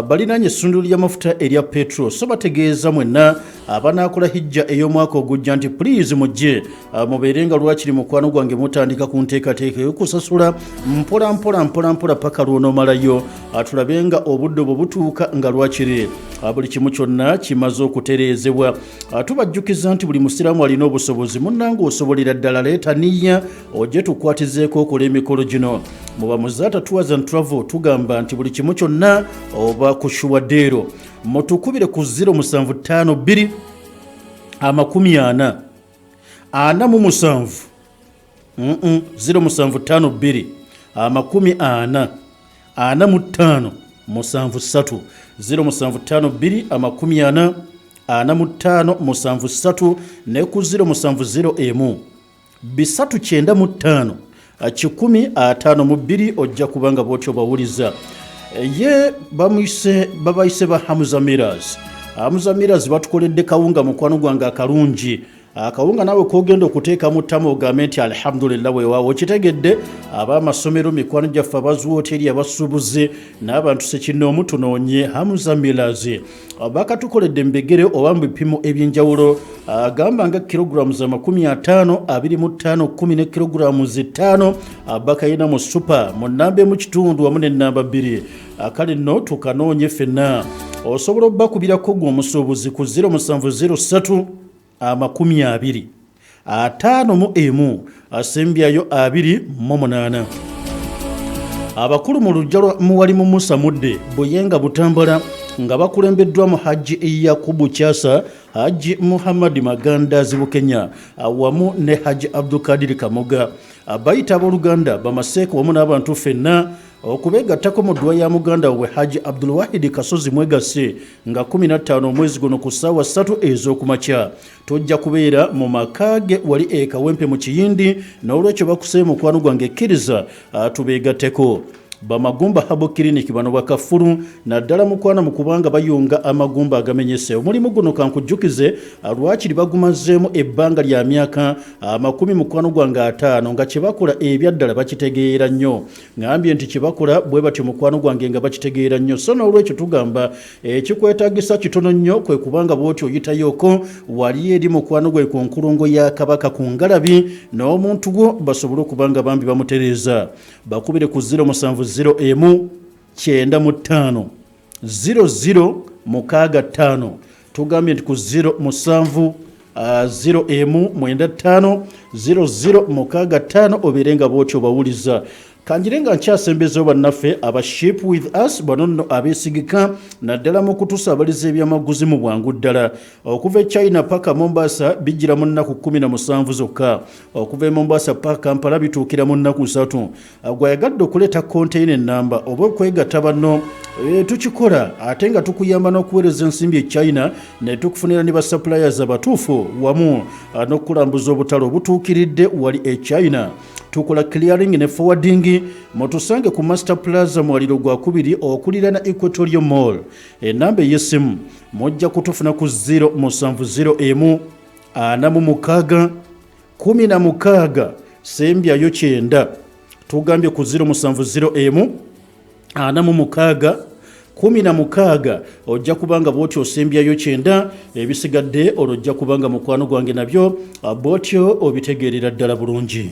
S1: balinaanye essundiro ly'amafuta erya petro. So bategeeza mwenna abanaakola hijja ey'omwaka ogujja nti please mujje, mubeere nga lwakiri mukwano gwange mutandika ku nteekateeka ey'okusasula mpola mpola mpola mpola paka lwonoomalayo. Tulabe nga obudde bwe butuuka nga lwakiri buli kimu kyonna kimaze okutereezebwa. Tubajjukiza nti buli musiraamu alina obusobozi, munnange osobolera ddala, leeta niya ojje tukwatizeeko okola emikolo gino. Muba Muzaata Tours and Travel tugamba nti buli kimu kyonna oba ku shuwadeero. Mutukubire ku 0752 40 47, 0752 40 45 73, 0752 40 45 73 ne ku 0701 395 152. Ojja kubanga bwotyo bawuliza. Ye bamuyise, babayise ba Hamuza Millers. Hamuza Millers batukoledde kawunga mukwano gwange akalungi, akawunga naawe kogenda okuteekamu ttamu ogambe nti alhamdulillah. Weewaawo, okitegedde. Ab'amasomero, mikwano gyaffe abaziwoteri, abasuubuzi n'abantu sekinnoomu, tunoonye Hamuza Millers. Bakatukoledde mu bigere oba mu bipimo ebyenjawulo, agamba nga kilograms 50, 25, 10 ne kilograms 5. Bakayina mu super mu namba emu kitundu wamu n'ennamba 2. Kale nno tukanoonye ffenna. Osobola obbakubirako gwe omusuubuzi ku 0703 20 51 asembyayo 28. Abakulu mu luggya lwa Muwalimu Musa Mudde Buyenga Butambala nga bakulembeddwa mu Hajji Yakubu Kyasa, Hajji Muhammadi Magandazi Bukenya wamu ne Hajji Abdulkadir Kamoga, bayita abooluganda, bamaseeka wamu n'abantu ffenna okubeegattako mu ddwa ya muganda we Hajji Abdulwahidi Kasozi Mwegase nga 15 omwezi guno ku ssaawa 3 ez'okumakya. Tojja kubeera mu maka ge wali e Kawempe mu Kiyindi. N'olwekyo bakusebe mukwano gwange, kkiriza tubeegatteko. Bamagumba Herbal Clinic bano bakafulu naddala mukwana mu kubanga bayunga amagumba agamenyese. Omulimu guno kankujjukize lwakiri bagumazeemu ebbanga lya myaka amakumi mukwano gwange 50, nga kyebakola ebyaddala bakitegeera nnyo. Ŋambye nti kyebakola bwe batyo mukwano gwange nga bakitegeera nnyo. So n'olwekyo tugamba ekikwetagisa kitono nnyo kwe kubanga bw'otyo oyitayoko wali eri mukwano gwe ku nkulungo ya Kabaka ku ngalabi n'omuntu gwo basobole okuba nga bambi bamutereeza. Bakubire ku 070 195 00 65. Tugambye nti ku 07 01 95 00 65 obeere nga bwotyo bawuliza. Kanjire nga nkyasembezewo bannaffe aba Ship With Us. Bano nno abeesigika naddala mu kutusaabaliza ebyamaguzi mu bwangu ddala. Okuva e China paka Mombasa bijjira mu nnaku 17 zokka. Okuva e Mombasa paka Kampala bituukira mu nnaku 3. Gweyagadde okuleeta konteyina ennamba oba okwegatta banno, tukikola ate nga tukuyamba n'okuweereza ensimbi e China ne tukufunira ne basuppliers abatuufu wamu n'okulambuza obutale obutuukiridde wali e China. Tukola clearing ne forwarding. Mutusange ku Master Plaza mwaliro gwa kubiri okuliraana Equatorial Mall. Enamba ey'essimu mujja kutufuna ku 0701 46 16 sembyayo 9. Tugambye ku 0701 46 16, ojja kubanga bwotyo osembyayo 9. Ebisigadde olwo ojja kubanga mukwano gwange nabyo bwotyo obitegeerera ddala bulungi.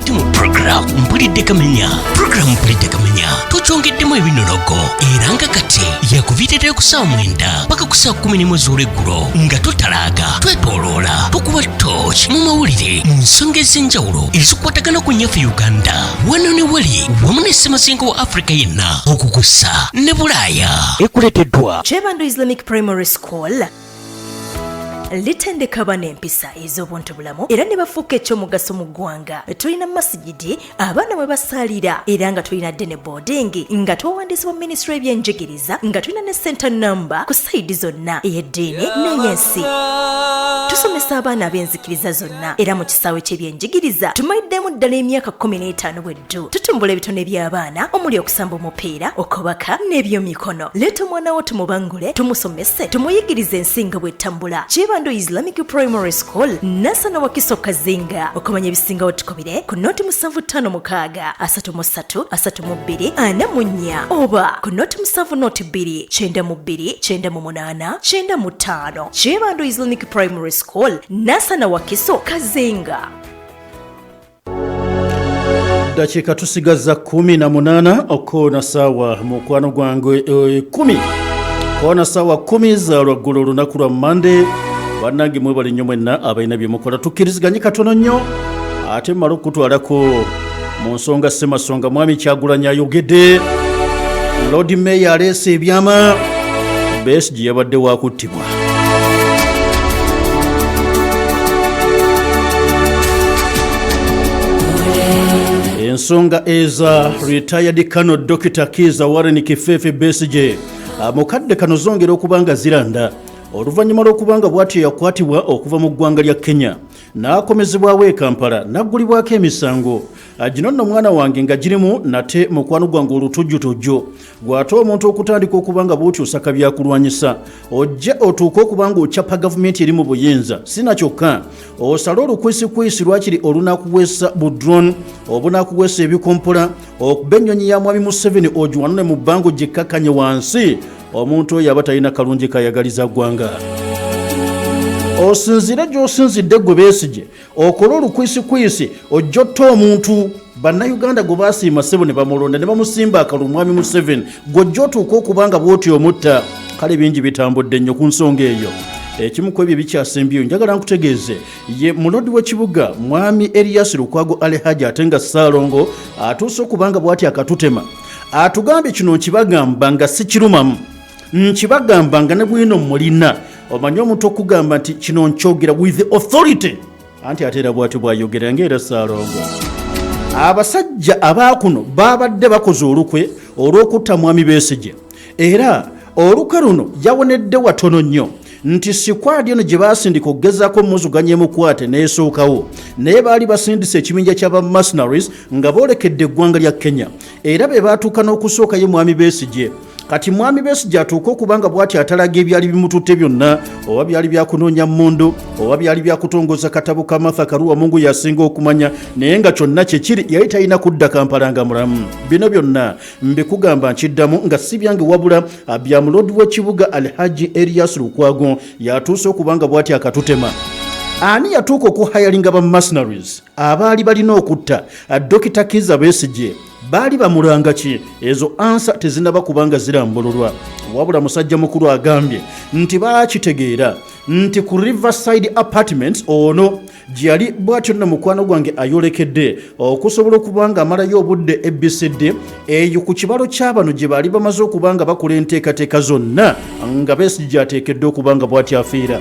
S6: Wakati mu puroguramu Mpulidde Kamenya, puroguramu Mpulidde Kamenya tukyongeddemu ebinonogo era nga kati yakuviiriddeyo ku ssaawa 9 paka ku ssaawa 11 z'olweggulo nga tutalaaga, twetooloola, tukuba tooki mu mawulire mu nsonga ez'enjawulo ezikwatagana ku nnyaffe Uganda wano ne wali wamu ne ssemazinga wa Afrika yenna okukussa ne Bulaaya.
S7: Ekuleeteddwa
S2: Kyebando Islamic Primary School litendeka abaana empisa ez'obuntu bulamu era ne bafuuka ekyomugaso mu ggwanga. Tulina masigidi abaana mwe basaalira era nga tulina day ne boarding nga twawandiisibwa minisitule y'ebyenjigiriza nga tulina ne center number ku sayidi zonna ey'eddiini n'ey'ensi. Tusomesa abaana ab'enzikiriza zonna era mu kisaawe ky'ebyenjigiriza tumaliddemu ddala emyaka 15 bweddu. Tutumbula ebitone by'abaana omuli okusamba omupiira, okubaka n'ebyomikono. Leeta omwana wo tumubangule, tumusomese, tumuyigirize ensi nga bw'etambula. Kyebando Islamic Primary School, Nansana, Wakiso, Kazinga. Okumanya ebisingawo tukubire ku 0756 33 32 44 oba ku 070 92 98 95. Kyebando Islamic Primary School, Nansana, Wakiso, Kazinga.
S1: Dakiika tusigaza 18 okukoona saawa, mukwano gwange, 10 koona saawa 10 za lwaggulo olunaku lwa Mande. Bannange, mwebale nnyo mwenna abalina byemukola. Tukkiriziganye katono nnyo ate mmale okukutwalako mu nsonga ssemasonga. Mwami Kyagulanyi ayogedde, Lord Mayor aleese ebyama, Besigye yabadde wakuttibwa. Ensonga eza retired Colonel Dr Kiza Warren Kifefe Besigye mukadde kano zongera okuba nga ziranda oluvannyuma lw'okuba nga bw'atyo yakwatibwa okuva mu ggwanga lya Kenya n'akomezebwawo e Kampala n'aggulibwako emisango gino nno, mwana wange, nga girimu nate mukwano gwange olutujjutujju gw'ate omuntu okutandika okuba nga bw'otyo osaka byakulwanyisa ojja otuuke okuba nga okyapa gavumenti eri mu buyinza, sina kyokka osale olukwisikwisi lwakiri olunakuweesa bu drone obunakuweesa ebikompola okuba ennyonyi ya mwami Museveni ogiwanune mu bbanga ogikkakkanye wansi. Omuntu oyo aba talina kalungi kayagaliza ggwanga. Osinzire gy'osinzidde gwe Besigye okole olukwisikwisi ojja otta omuntu Bannayuganda gwe basiima ssebo ne bamulonda ne bamusimba akalulu, mwami Museveni, gw'ojja otuuke okuba nga bw'otyo omutta. Kale bingi bitambudde nnyo ku nsonga eyo. Ekimu ku ebyo ebikyasembyeyo njagala nkutegeeze ye mulodi w'ekibuga mwami Erias Lukwago Alhaji, ate nga Ssaalongo atuuse okuba nga bw'ati akatutema atugambye kino: nkibagamba nga sikirumamu, nkibagamba nga ne bwino mulina omanyi omuntu okugamba nti kino nkyogera with authority, anti ate era bw'atyo bw'ayogera ngaera Ssaalongo, abasajja abaakuno babadde bakoze olukwe olw'okutta mwami Besigye, era olukwe luno yawonedde watono nnyo nti squad eno gye baasindika okugezaako muzuganya emukwate n'esookawo, naye baali basindise ekibinja ky'aba mercenaries nga boolekedde eggwanga lya Kenya, era be baatuuka n'okusookayo mwami Besigye. Kati mwami Besigye atuuke okuba nga bw'ati atalaga ebyali bimututte byonna, oba byali byakunoonya mmundu oba byali byakutongoza katabo ka Martha Karua, Mungu yasinga okumanya, naye nga kyonna kyekiri yali talina kudda Kampala nga mulamu. Bino byonna mbikugamba nkiddamu nga si byange, wabula bya mulodi w'ekibuga Alhaji Erias Lukwago, yatuuse okuba nga bw'ati akatutema. Ani yatuuka okuhiringa ba mercenaries abaali balina okutta Dr Kiza Besigye? Baali bamulanga ki? Ezo answer tezinaba kubanga zirambululwa, wabula musajja mukulu agambye nti baakitegeera nti ku Riverside Apartments ono gye yali bw'atyo nno mukwano gwange ayolekedde okusobola okuba nga amalayo obudde ebcd eyo ku kibalo ky'abano gye baali bamaze okuba nga bakola enteekateeka zonna nga Besigye ateekeddwa okuba nga bw'atyo afiira,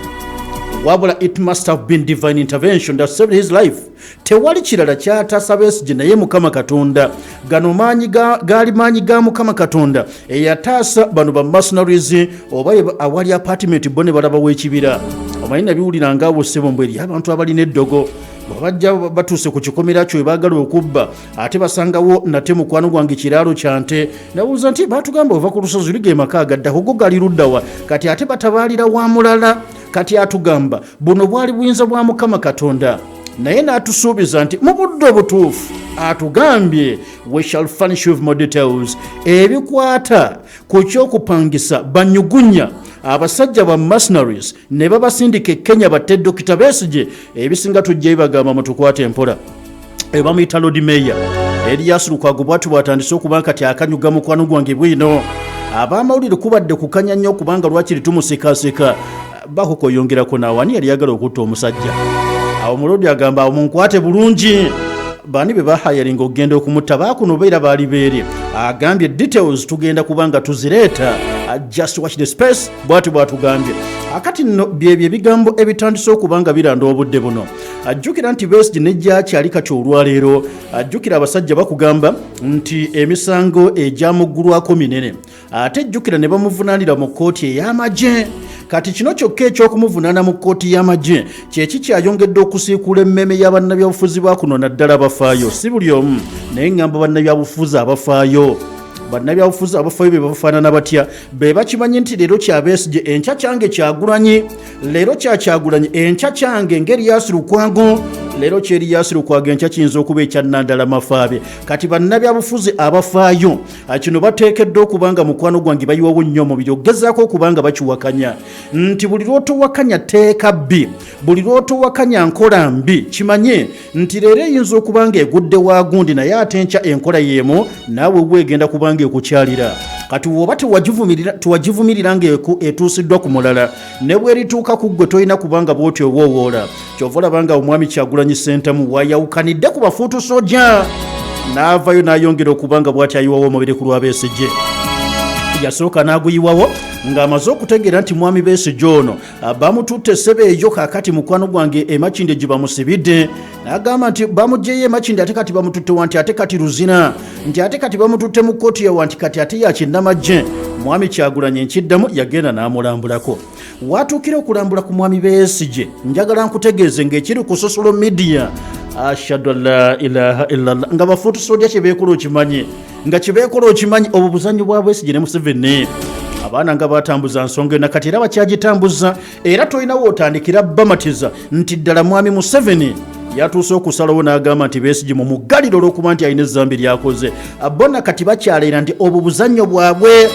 S1: wabula it must have been divine intervention that saved his life. Tewali kirala kyataasa Besigye naye Mukama Katonda. Gano maanyi gaali maanyi ga Mukama Katonda eyataasa bano ba mercenaries oba awali apartment bo ne balabawo ekibira. Omanyi nabiwuliranga awo ssebo mbwe eri abantu abalina eddogo bwebajja batuuse ku kikomera kyo webaagala okubba ate basangawo nate mukwano gwange kiraalo kyante. Nabuuza nti batugamba ova ku lusozi luli ge maka agaddako go gali luddawa? Kati ate batabaalira wa mulala. Kati atugamba buno bwali buyinza bwa Mukama Katonda, naye n'atusuubiza nti mu budde obutuufu atugambye we shall furnish you with more details ebikwata ku kyokupangisa banyugunya abasajja ba mercenaries ne babasindika e Kenya batte Dr Besigye. Ebisinga tujja bibagamba, mutukwate empola. Bamuyita Lord Mayor Erias Lukwago. Bwati bwatandise okuba kati akanyuga mukwano gwange bwino. Abamawulire kubadde kukanya nnyo kubanga lwakiri tumusikasika bakukoyongerako naawe. Ani yali yagala okutta omusajja? Awo mulodi agamba, awo munkwate bulungi. Bani be bahayaringa okugenda okumutta? Baakuno beera baali beeri. Agambye details tugenda kuba nga tuzireeta. Just watch the space, bwati bwatugambye. Akati nno byebyo ebigambo ebitandise okuba nga biranda obudde buno. Ajjukira nti Besigye nejjakyali kati olwaleero. Ajjukira abasajja bakugamba nti emisango egyamuggulwako minene, ate jjukira ne bamuvunaanira mu kkooti ey'amagye. Kati kino kyokka ekyokumuvunaana mu kkooti y'amagye kyekikyayongedde okusiikuula emmeeme y'abannabyabufuzi ba kuno, naddala abafaayo. Si buli omu, naye ŋŋamba bannabyabufuzi abafaayo. Bannabyabufuzi abafaayo be bafaanana batya? Be bakimanyi nti leero kya Besigye, enkya kyange Kyagulanyi, leero kya Kyagulanyi, enkya kyange ng'Erias Lukwago, leero kya Erias Lukwago, enkya kiyinza okuba ekya Nandala Mafaabe. Kati bannabyabufuzi abafaayo kino bateekeddwa okuba nga mukwano gwange bayiwawo nnyo omubiri okugezaako okuba nga bakiwakanya nti buli lwotowakanya tteeka bbi, buli lwotowakanya nkola mbi, kimanye nti leero eyinza okuba nga egudde wa gundi, naye ate enkya enkola y'emu naawe weegenda kuba nga ekukyalira. Kati woba tewagivumirira nga etuusiddwa ku mulala, ne bwerituuka ku ggwe tolina kubanga bwotyo owoowoola. Kyova olaba nga omwami Kyagulanyi Sentamu wayawukanidde ku bafuutu soja, n'avayo n'ayongera okuba nga bw'ati ayiwawo omubiri ku lwa Besigye. Yasooka n'aguyiwawo ng'amaze okutegeera nti mwami Besigye ono bamututte essebe eyo. Kaakati mukwano gwange emakinde gye bamusibidde, n'agamba nti bamuggyeyo emakinde, ate kati bamututte wa? Nti ate kati Luzira, nti ate kati bamututte mu kkooti yawa, nti kati ate yakinnamagye. Mwami Kyagulanyi nkiddamu yagenda n'amulambulako. Watuukira okulambula ku mwami Besigye, njagala nkutegeeze ng'ekiri ku social media, ashhadu an la ilaha illallah, nga bafuutu soja kyebeekola okimanyi, nga kyebeekola okimanyi, obwo buzanyo bwa Besigye ne Museveni. Abaana nga batambuza nsonga ena, kati era bakyagitambuza, era tolina wootandikira bamatiza nti ddala mwami Museveni yatuuse okusalawo n'agamba nti Besigye mumuggalire olw'okuba nti alina ezzambi lyakoze. Bona kati bakyaleera nti obwo buzannyo bwabwe.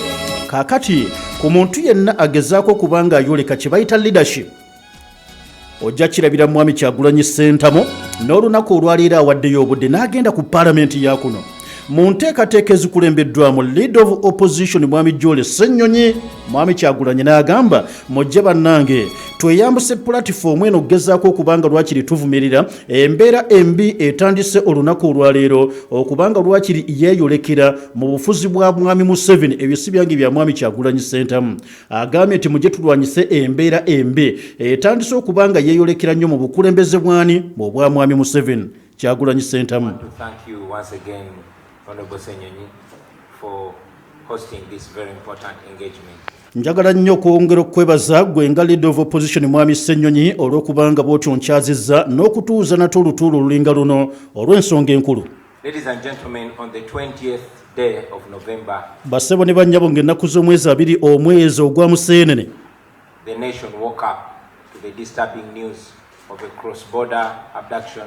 S1: Kaakati ku muntu yenna agezaako okuba nga ayoleka kye bayita leadership, ojja kirabira mwami Kyagulanyi Ssentamu n'olunaku olwaleero awaddeyo obudde n'agenda ku paalamenti ya kuno mu nteekateeka ezikulembeddwamu leader of opposition mwami Joel Ssennyonyi. Mwami Kyagulanyi n'agamba, mujje bannange tweyambuse pulatifomu eno okugezaako okubanga lwakiri tuvumirira embeera embi etandise olunaku olwaleero okubanga lwakiri yeeyolekera mu bufuzi bwa mwami Museveni. Ebyo si byange, bya mwami Kyagulanyi Ssentamu. Agambye nti mujje tulwanyise embeera embi etandise okuba nga yeeyolekera nnyo mu bukulembeze bwani? Mu bwa mwami Museveni. Kyagulanyi Ssentamu.
S7: To thank you once again, Honorable Senyonyi, for hosting this very important engagement.
S1: Njagala nnyo okwongera okwebaza gwe nga leader of opposition mwami Ssennyonyi olw'okubanga bw'otyo nkyazizza n'okutuuza nate olutuulo olulinga luno olw'ensonga enkulu.
S7: Ladies and gentlemen, on the 20th day of November,
S1: Bassebo ne bannyabo, ng'ennaku z'omwezi 20 omwezi ogwa Museenene,
S7: the nation woke up to the disturbing news of a cross-border abduction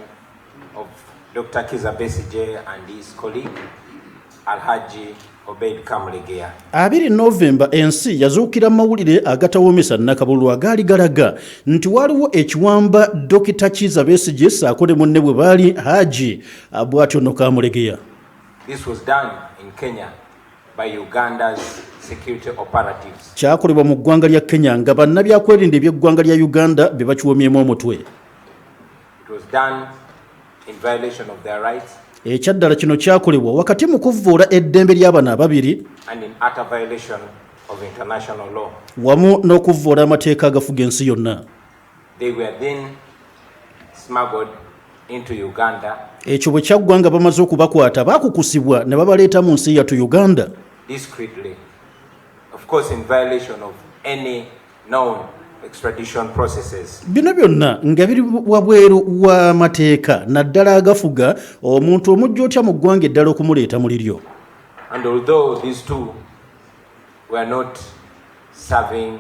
S7: of Dr. Kiza Besigye and his colleague, Alhaji Obeid Kamulegeya.
S1: 20 Novemba ensi yazuukira mu mawulire agatawoomesa nnakabululu agaali galaga nti waliwo ekiwamba Dokita Kiza Besigye ssaako ne munne bwe baali Haji bw'atyo nno Kamulegeya.
S7: This was done in Kenya by Uganda's security operatives.
S1: Kyakolebwa mu ggwanga lya Kenya nga bannabyakwerinda eby'eggwanga lya Uganda be bakiwomyemu omutwe.
S7: It was done in violation of their rights
S1: Ekyaddala kino kyakolebwa wakati mu kuvvuula eddembe ly'abano ababiri
S7: and in utter violation of international law.
S1: wamu n'okuvvuula amateeka agafuga ensi yonna.
S7: They were then smuggled into Uganda
S1: Ekyo bwe kyaggwa nga bamaze okubakwata, baakukusibwa ne babaleeta mu nsi yattu Uganda
S7: discreetly, of course, in violation of any known extradition processes.
S1: Bino byonna nga biri wabweru w'amateeka naddala agafuga omuntu omujja otya mu ggwanga eddala okumuleeta mu liryo.
S7: And although these two were not serving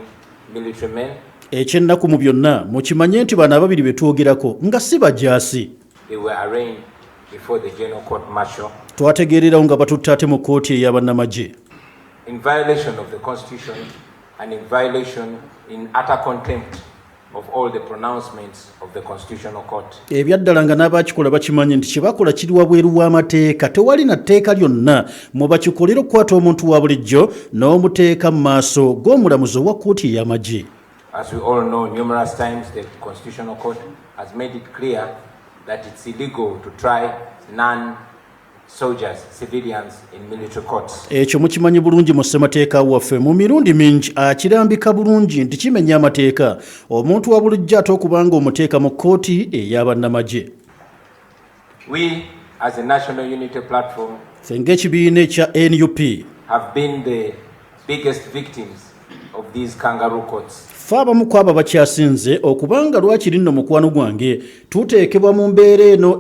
S7: military men,
S1: Ekyennaku mu byonna, mukimanye nti bano ababiri be twogerako nga si bajaasi,
S7: they were arraigned before the General Court Martial
S1: twategeererawo nga batutte ate mu kkooti ey'abannamagye
S7: in violation of the Constitution and in violation, in utter contempt of all the pronouncements of the Constitutional Court.
S1: Ebyaddala nga n'abakikola bakimanyi nti kye bakola kiri wabweru w'amateeka. Tewali na tteeka lyonna mwe bakikolera okukwata omuntu wa bulijjo n'omuteeka mu maaso g'omulamuzi owa kkooti ey'amagye.
S7: As we all know, numerous times the Constitutional Court has made it clear that it's illegal to try non-soldiers, civilians in military courts.
S1: Ekyo mukimanyi bulungi mu ssemateeka waffe mu mirundi mingi akirambika bulungi nti kimenya amateeka omuntu wa bulijjo ate okuba nga omuteeka mu kkooti ey'abannamagye.
S7: We, as a National Unity Platform,
S1: Ffe ng'ekibiina ekya NUP,
S7: have been the biggest victims of these kangaroo courts.
S1: Ffe abamu ku abo abakyasinze okubanga lwakiri nno mukwano gwange tuteekebwa mu mbeera eno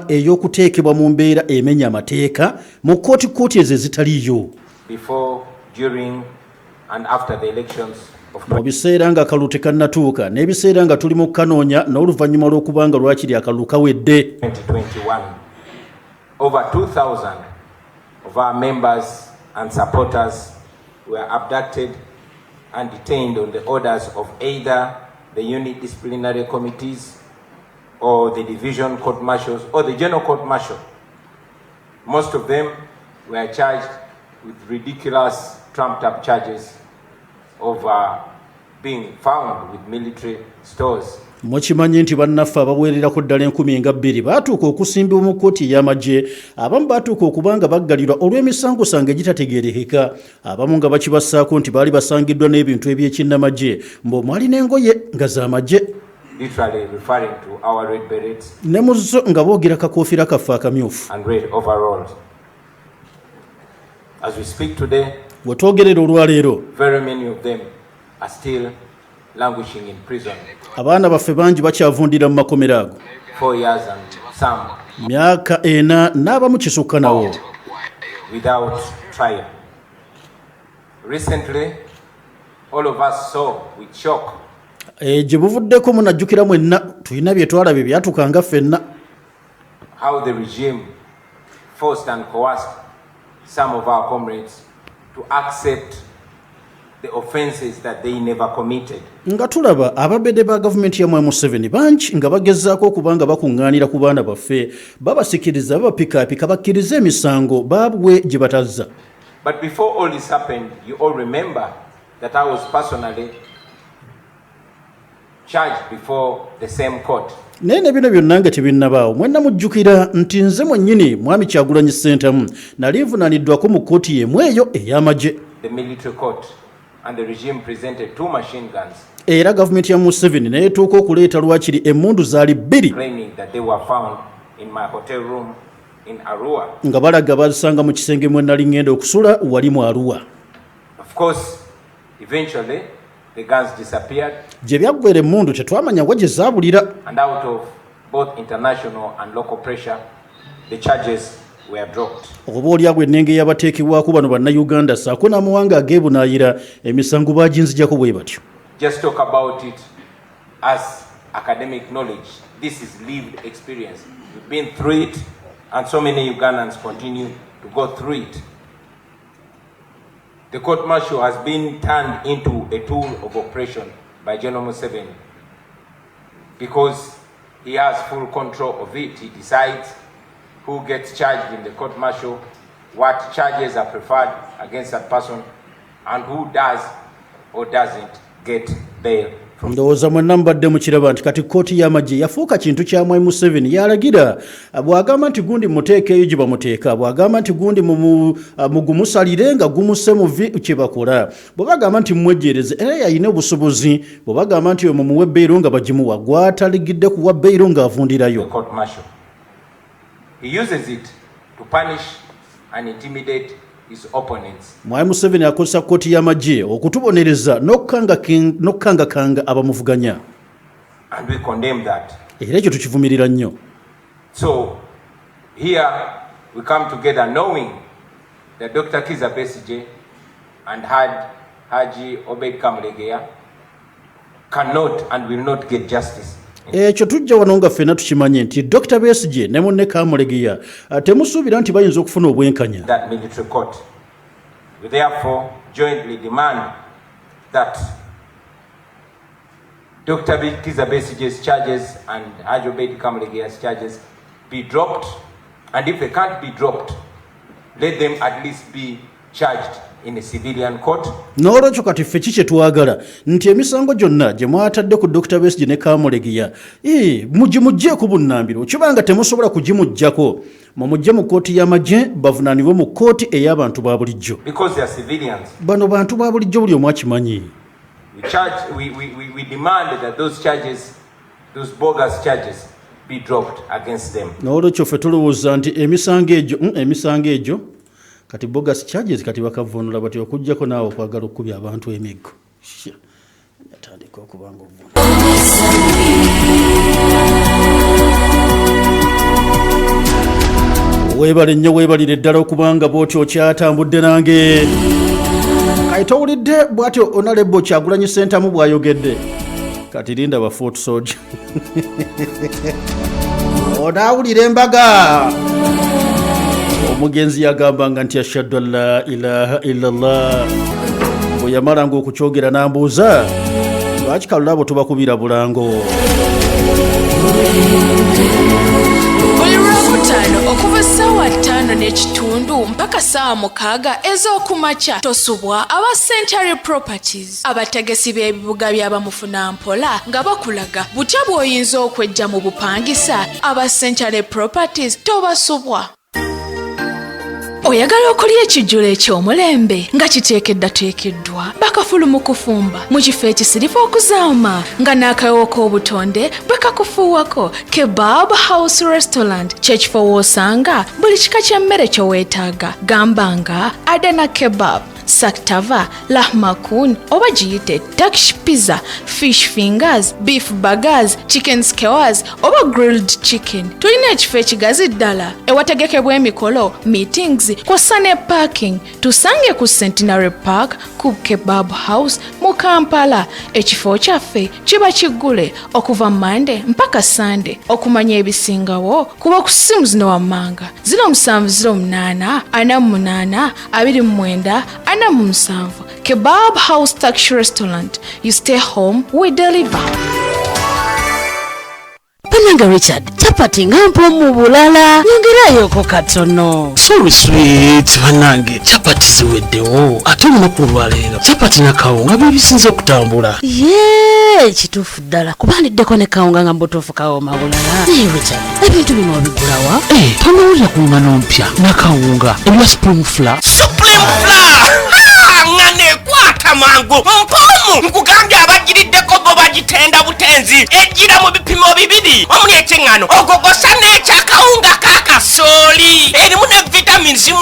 S1: ey'okuteekebwa mu mbeera emenya amateeka mu kkooti kkooti ezo ezitaliiyo.
S7: Before, during, and after the elections of
S1: Mu biseera nga akalulu tekannatuuka n'ebiseera nga tuli mu kukanoonya n'oluvannyuma lw'okubanga lwakiri akalulu kawedde.
S7: 2021. Over 2,000 of our members and supporters were abducted and detained on the orders of either the unit disciplinary committees or the division court martials or the general court martial. Most of them were charged with ridiculous trumped up charges of being found with military stores.
S1: Mukimanyi nti bannaffe abaweererako ddala 2000 baatuuka okusimbibwa mu kkooti ey'amagye. Abamu baatuuka okuba nga baggalirwa olw'emisangosango egitategeerekeka, abamu nga bakibassaako nti baali basangiddwa n'ebintu ebyekinnamagye, mbu mwali n'engoye nga z'amagye.
S7: Literally referring to our red berets
S1: Ne mu zo nga boogera kakoofiira kaffe akamyufu
S7: and red overalls. As we speak today,
S1: We twogerera olwaleero,
S7: very many of them are still languishing in prison,
S1: abaana baffe bangi bakyavundira mu makomera ago
S7: 4 years and some
S1: myaka 4 n'abamu kisukka nawo
S7: without trial. Recently, all of us saw with shock
S1: Eh, gye buvuddeko munajjukira mwenna tulina bye twalaba ebyatukanga ffenna
S7: how the regime forced and coerced some of our comrades to accept the offenses that they never committed.
S1: Nga tulaba ababedde ba gavumenti ya mwami Museveni bangi nga bagezaako okuba nga bakuŋŋaanira ku baana baffe, babasikiriza, babapikaapika bakkirize emisango baabwe gye batazza.
S7: But before all this happened, you all remember that I was personally charged before the same court.
S1: Naye ne bino byonna nga tebinnabaawo, mwenna mujjukira nti nze mwennyini mwami Kyagulanyi Ssentamu nali nvunaaniddwako mu kkooti y'emu eyo ey'amagye.
S7: The military court, and the regime presented two machine guns,
S1: Era gavumenti ya Museveni neyetuuka okuleeta lwakiri emmundu zaali bbiri
S7: claiming that they were found in my hotel room in Arua.
S1: Nga balaga bazisanga mu kisenge mwe nali ŋŋenda okusula wali mu Aruwa.
S7: Of course, eventually the guns disappeared,
S1: Gye byaggwera emmundu tetwamanya wa gye zaabulira.
S7: And out of both international and local pressure, the charges were dropped.
S1: Oba oliawo ennenge yabateekebwako bano Bannayuganda ssaako n'amawanga ageebunaayira, emisango baginzijako bwe batyo.
S7: Just talk about it as academic knowledge. This is lived experience. We've been through it, and so many Ugandans continue to go through it. The court martial has been turned into a tool of oppression by General Museveni because he has full control of it. He decides who gets charged in the court martial, what charges are preferred against that person, and who does or doesn't get bail from
S1: Ndowooza mwenna mubadde mukiraba nti kati kkooti y'amagye yafuuka kintu kya mwami Museveni. Yalagira, bw'agamba nti gundi muteekeeyo gye bamuteeka, bw'agamba nti gundi mugumusalire nga gumuse muvi kye bakola, bwe bagamba nti mumwejjeereze era yalina obusobozi, bwe bagamba nti oyo mumuwe bbeiro nga bagimuwa, gwataligidde kuwa bbeiro ng'avundirayo.
S7: The court martial. He uses it to punish and intimidate his opponents.
S1: Mwami Museveni akozesa kkooti y'amagye okutubonereza n'okukangakanga abamuvuganya.
S7: And we condemn that.
S1: Era ekyo tukivumirira nnyo.
S7: So here we come together knowing that Dr. Kiza Besigye and Haji Obed Kamulegeya cannot and will not get justice.
S1: Ekyo tujja wano nga ffenna tukimanye nti Dr Besigye ne munne Kamulegeya temusuubira nti bayinza okufuna obwenkanya
S7: That military court. We therefore jointly demand that Dr. Kizza Besigye's charges and Hajji Obeid Kamulegeya's charges be dropped. And if they can't be dropped, let them at least be charged in a civilian court.
S1: N'olwekyo kati ffe ki kye twagala nti emisango gyonna gye mwatadde ku Dr. Besigye ne Kamulegeya, mugimuggyeko bunnambiro. Kibanga temusobola kugimuggyako, mumugye mu kkooti y'amagye, bavunaanibwe mu kkooti ey'abantu ba bulijjo.
S7: Because they are civilians.
S1: Bano bantu ba bulijjo, buli omu akimanyi.
S7: We charge, we demand that those charges, those bogus charges, be dropped against them.
S1: N'olwekyo ffe tulowooza nti emisango egyo, emisango egyo kati bogus charges, kati bakavunula bati okuggyako naawe okwagala okukubya abantu emiggo. Sha, atandika okuba nga ovuna. Weebale nnyo, weebalire ddala okubanga bw'otyo okyatambudde nange. Kati towulidde bw'atyo Honorable Kyagulanyi Ssentamu bw'ayogedde. Kati linda ba foot soldier, onaawulira embaga. Omugenzi yagambanga nti ashhadu an la ilaha illallah. Bwe yamalanga okukyogera n'ambuuza, lwaki kalulabo tubakubira bulango?
S8: Buli Lwokutaano okuva ssaawa 5:30 mpaka ssaawa 6 ez'okumakya, tosubwa aba Century Properties, abategesi b'ebibuga by'abamufunampola, nga bakulaga butya bw'oyinza okwejja mu bupangisa. Aba Century Properties, tobasubwa. Oyagala okulya ekijjulo eky'omulembe nga kiteekeddateekeddwa bakafulu mu kufumba mu kifo ekisirifu okuzaama nga n'akawo k'obutonde bwe kakufuuwako? Kebab House Restaurant kyekifo w'osanga buli kika ky'emmere kye weetaaga, gamba nga Adana kebab, saktava, lahmacun oba giyite Turkish pizza, fish fingers, beef burgers, chicken skewers oba grilled chicken. Tulina ekifo ekigazi ddala ewategekebwa emikolo, meetings, kw'ossa ne parking. Tusange ku Centenary Park ku Kebab House mu Kampala. Ekifo kyaffe kiba kiggule okuva Mande mpaka Sande. Okumanya ebisingawo, kuba ku ssimu zino wammanga: 0708 48 29 47. Kebab House Turkish Restaurant, you stay home, we deliver.
S9: Bannange Richard, capati nga mpomu bulala, nyongerayoko katono.
S10: Sorry sweet, bannange capati ziweddewo, ate olunaku olwaleero capati nakawunga byebisinze okutambula.
S9: Ye kituufu ddala, kuba ndiddeko ne kawunga nga mubutuufu kawooma bulala. Naye Richard, ebintu bino obigulawa?
S10: Eh, tonawulira ku ngano mpya nakawunga ebya Supreme Flour?
S6: Supreme Flour nga nekwata mangu, mpoomu. Nkugambye, abagiriddeko bo bagitenda butenzi. Ejjira mu bipimo bibiri omuli ekyeŋŋano ogogosa n'ekyakawunga kakasooli. Erimu ne vitamins 9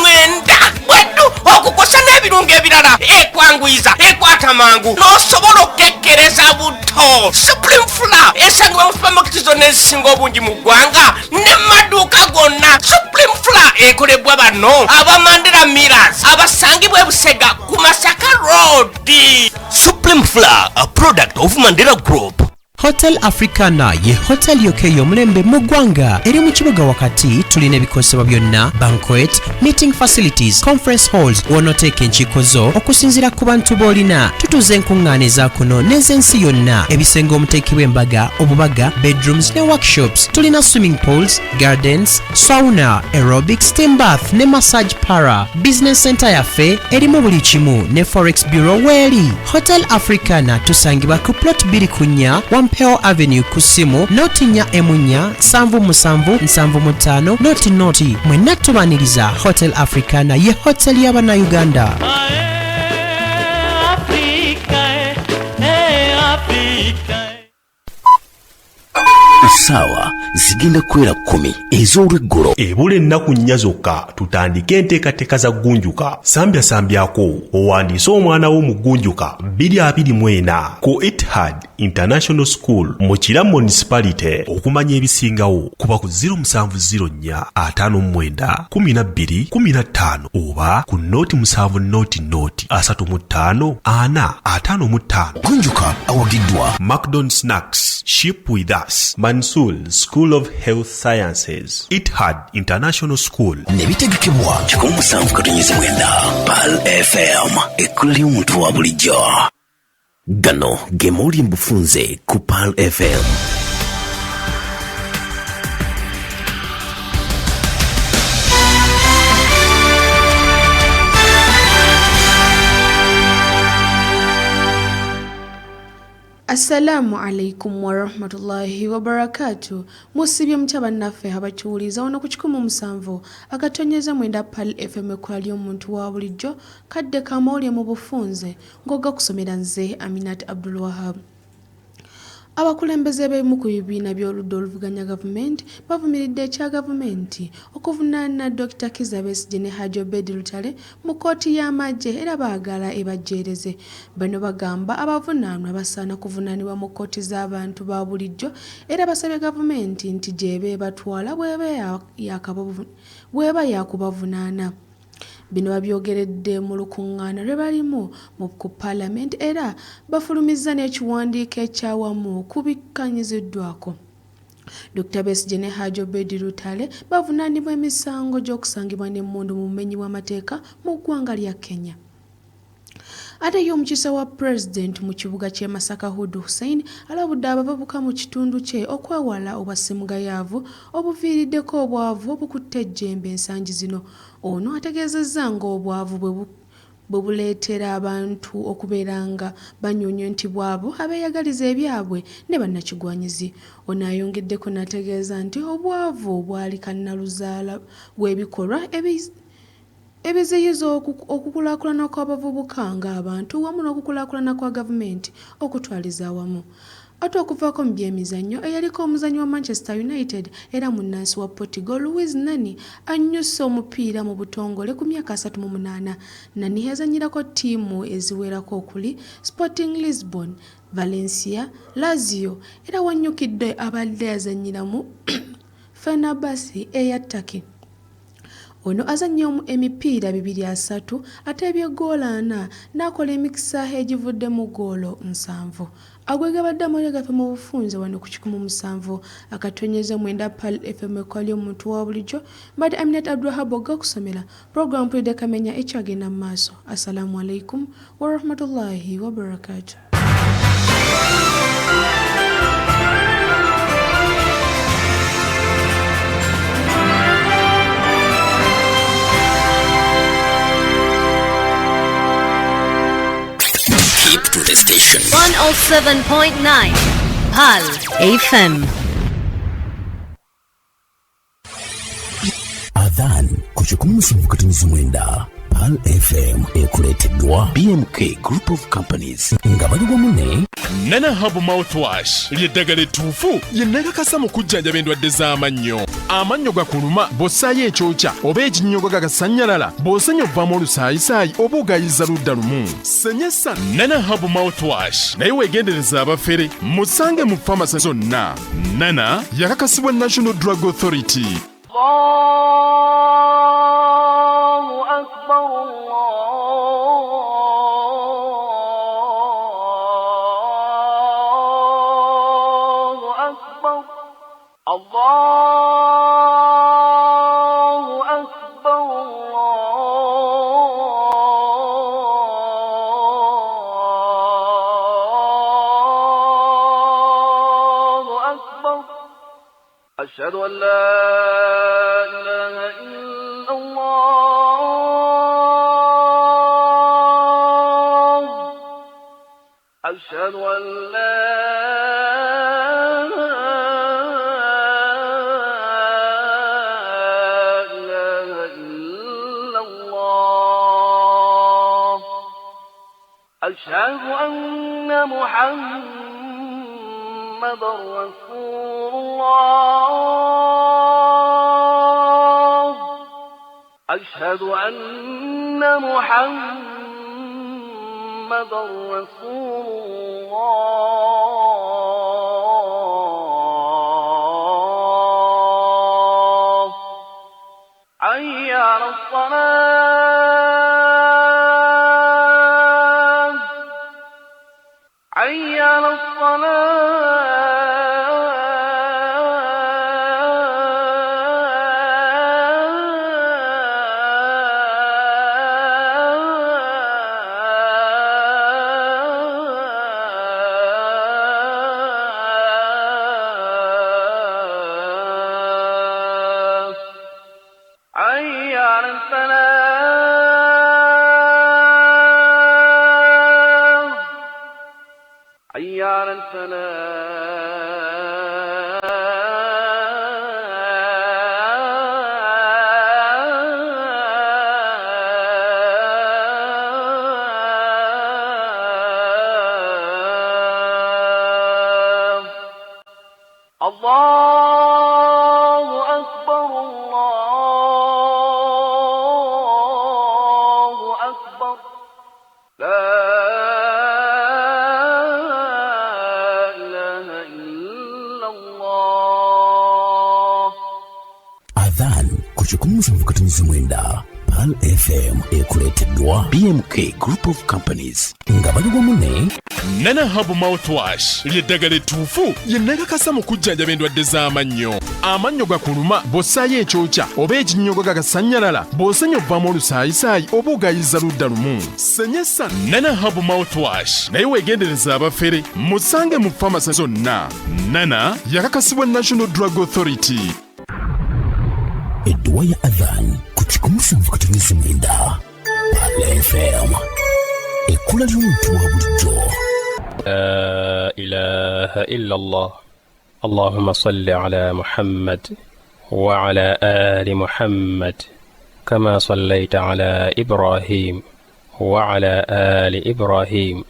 S6: bweddu, okukosa n'ebirungo ebirala. Ekwanguyiza, ekwata mangu, n'osobola okukekkereza buto. Supreme Flour esangibwa mu supamaketi zonna ezisinga obungi mu ggwanga ne maduuka gonna. Supreme Flour ekolebwa bano aba Mandela Millers, abasangibwa ebusega ku Masaka Road. Supreme Flour, a product of Mandela Group.
S11: Hotel Africana ye hotel yokka ey'omulembe mu ggwanga eri mu kibuga wakati. Tulina ebikozesebwa byonna, banquet, meeting facilities, conference halls, w'onooteeka enkiiko zo okusinziira ku bantu b'olina. Tutuuza enkuŋŋaana eza kuno n'ez'ensi yonna, ebisenge omuteekebwa embaga, obubaga, bedrooms ne workshops. Tulina swimming pools, gardens, sauna, aerobic, steam bath ne massage parlour. Business center yaffe erimu buli kimu, ne forex bureau weeri. Hotel Africana tusangibwa ku plot 2 ku 4 Wampeo Avenue, ku ssimu 0 4 7 7 75 00. Mwenna tubaniriza. Hotel Africana ye hotel y'Abannayuganda.
S12: Africa, Africa.
S6: Essaawa zigenda kukwera 10 ez'olweggulo.
S3: Ebula ennaku 4 zokka tutandike enteekateeka za Gunjuka. Sambyasambyako owandiise omwana wo mu Gunjuka 2024 ku Etihad International School mu Kira Municipality. Okumanya ebisingawo, kuba ku 0704 59 12 15 oba ku 0 7 0 0 35 4 55.
S6: Gunjuka awagiddwa
S3: Macdon Snacks, Ship with Us, Mansour School of Health Sciences, Etihad International School.
S6: Ne bitegekebwa 107.9 Pearl FM, ekkula ly'omuntu wa bulijjo. Gano ge mawulire mu bufunze ku Pearl FM.
S8: Assalaamu alaikum warahmatullahi wabarakatu. Musibye mutya bannaffe abatuwuliza wano ku 107.9 Pearl FM ekkula ly'omuntu wa bulijjo kadde kamawulire mu bufunze ng'ogga kusomera nze Aminat Abdul Wahab. Abakulembeze b'ebimu ku bibiina by'oludda oluvuganya gavumenti bavumiridde ekya gavumenti okuvunaana Dr. Kizza Besigye ne Hajji Obeid Lutale mu kkooti y'amagye era baagala ebajjeereze. Bano bagamba abavunaanwa basaana kuvunaanibwa mu kkooti z'abantu ba bulijjo era basabye gavumenti nti gy'eba ebatwala bw'eba yakubavunaana. Bino babyogeredde mu lukuŋŋaana lwe balimu ku paalamenti era bafulumizza n'ekiwandiiko ekyawamu ku bikkanyiziddwako. Dr. Besigye ne Hajji Obeid Lutale bavunaanibwa emisango gy'okusangibwa n'emmundu mu bumenyi bw'amateeka mu ggwanga lya Kenya. Ate ye omukiise wa pulezidenti mu kibuga ky'e Masaka Hudu Hussein alabudde abavubuka mu kitundu kye okwewala obwassemugayaavu obuviiriddeko obwavu obukutte ejjembe ensangi zino. Ono ategeezezza ng'obwavu bwe buleetera abantu okubeera nga banyuunyuntibwa abo abeeyagaliza ebyabwe ne bannakigwanyizi. Ono ayongeddeko n'ategeeza nti obwavu bwali kannaluzaala w'ebikolwa ebiziyiza okukulaakulana kw'abavubuka ng'abantu wamu n'okukulaakulana kwa gavumenti okutwaliza awamu. Ate okuvaako mu byemizannyo, eyaliko omuzannyi wa Manchester United era munnansi wa Portugal Luis Nani annyuse omupiira mu butongole ku myaka 38. Nani yazannyirako ttiimu eziwerako okuli Sporting Lisbon, Valencia, Lazio era wannyukidde abadde yazannyira mu Fenerbahce eya Turkey. Ono azannye emipiira 203 ateebye ggoolo 4 n'akola emikisa egivuddemu ggoolo 7. Ago gabadde amawulire gaffe mu bufunze wano ku 107.9 Pearl FM ekkula ly'omuntu wa bulijjo. Mbadde Aminat Abdulwahab oggakusomera pulogulaamu Mpulidde Kamenya ekyagenda mu maaso. Assalaamu alaikum warahmatullahi wabarakatuh.
S6: Keep to the station.
S12: 107.9 Pearl FM.
S6: Adhan ku 107.9 Pearl FM ekuleeteddwa BMK Group of Companies nga bali wamu ne
S13: Nana Herbal Mouthwash ly'eddagala ettuufu lye nakakasa mu kujjanjaba endwadde z'amannyo. Amannyo gakuluma bw'ossaayo ekyokya oba ekinnyogo gagasannyalala bw'osenya ovaamu olusaayisaayi oba ogayiza ludda lumu. Senyesa Nana Herbal Mouthwash naye weegendereza abafere musange mu famasi zonna. Nana yakakasibwa National Drug Authority.
S14: Allahu akbar, Allahu akbar, Allahu akbar, Allahu akbar. Ashhadu an la ilaha illa Allah. Ashhadu an la ilaha illa Allah. Ashhadu anna Muhammadan Rasulullah. Ashhadu anna Muhammadan Rasulullah. Hayya 'ala as-salah. Hayya 'ala as-salah. حي على الفلاح. الله أكبر الله أكبر لا إله إلا الله.
S6: Adhan ku 179 Pearl FM ekuleeteddwa BMK Group of Companies nga bali wamu ne
S13: Nana Hab Mouthwash ly'eddagala ettuufu lye nakakasa mu kujjanjaba endwadde z'amannyo. Amannyo gakuluma bw'ossaayo ekyokya oba ekinnyogo gagasannyalala, bw'osenya ovaamu olusaayisaayi oba ogayiza ludda lumu. Senyesa Nana Hab Mouthwash, naye weegendereza abafere. Musange mu famasi zonna. Nana yakakasibwa National Drug Authority.
S6: Edduwa ya Adhan ku 179 Pearl FM, ekkula ly'omuntu wa bulijjo.
S15: لا إله إلا الله. اللهم صل على محمد وعلى آل محمد كما صليت على إبراهيم وعلى آل إبراهيم،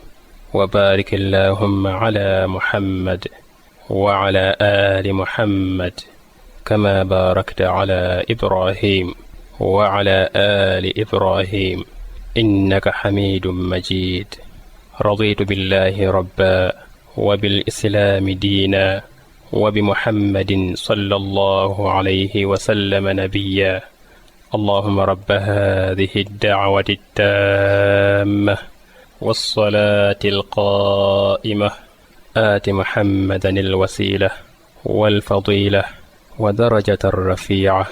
S15: وبارك اللهم على محمد وعلى آل محمد كما باركت على إبراهيم وعلى آل إبراهيم إنك حميد مجيد. رضيت بالله ربا، وبالإسلام دينا، وبمحمد صلى الله عليه وسلم نبيا. اللهم رب هذه الدعوة التامة والصلاة القائمة، آت محمدا الوسيلة والفضيلة ودرجة الرفيعة،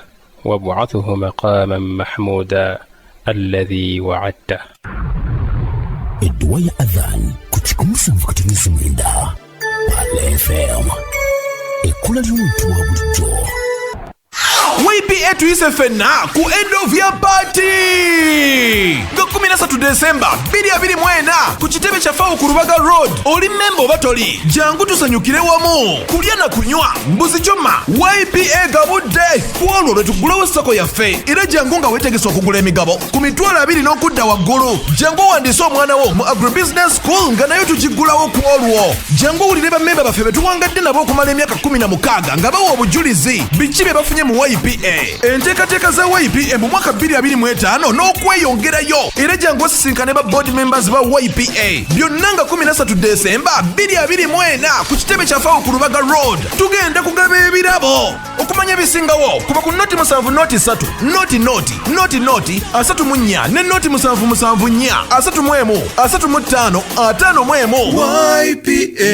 S15: وابعثه مقاما محمودا الذي وعدته.
S6: Edduwa ya Adhan ku 179 Pearl FM, ekkula ly'omuntu wa bulijjo.
S16: YPA tuyise ffenna ku end of year party nga 13 Desemba 2024 ku kitebe kyaffe awo ku Rubaga Road. Oli memba oba toli, jangu tusanyukire wamu, kulya na kunywa, mbuzi choma. YPA gabudde ku olwo lwe tuggulawo SACCO yaffe, era jangu nga weetegese okugula emigabo ku 20,000 n'okudda waggulu. Jangu owandiise omwana wo mu agribusiness school nga nayo tugiggulawo ku olwo. Jangu owulire bammemba baffe be tuwangadde nabo okumala emyaka 16 nga bawa obujulizi biki bye bafunye mu YPA, enteekateeka za YPA mu mwaka 2025 n'okweyongerayo. Era jangu osisinkane ba board members ba YPA. Byonna nga 13 Desemba 2024 ku kitebe kyaffe awo ku Rubaga Road. Tugenda kugaba ebirabo. Okumanya ebisingawo kuba ku 0 7 0 3 0 0 0 0 34 ne 0 7 7 4 31 35 51.
S17: YPA.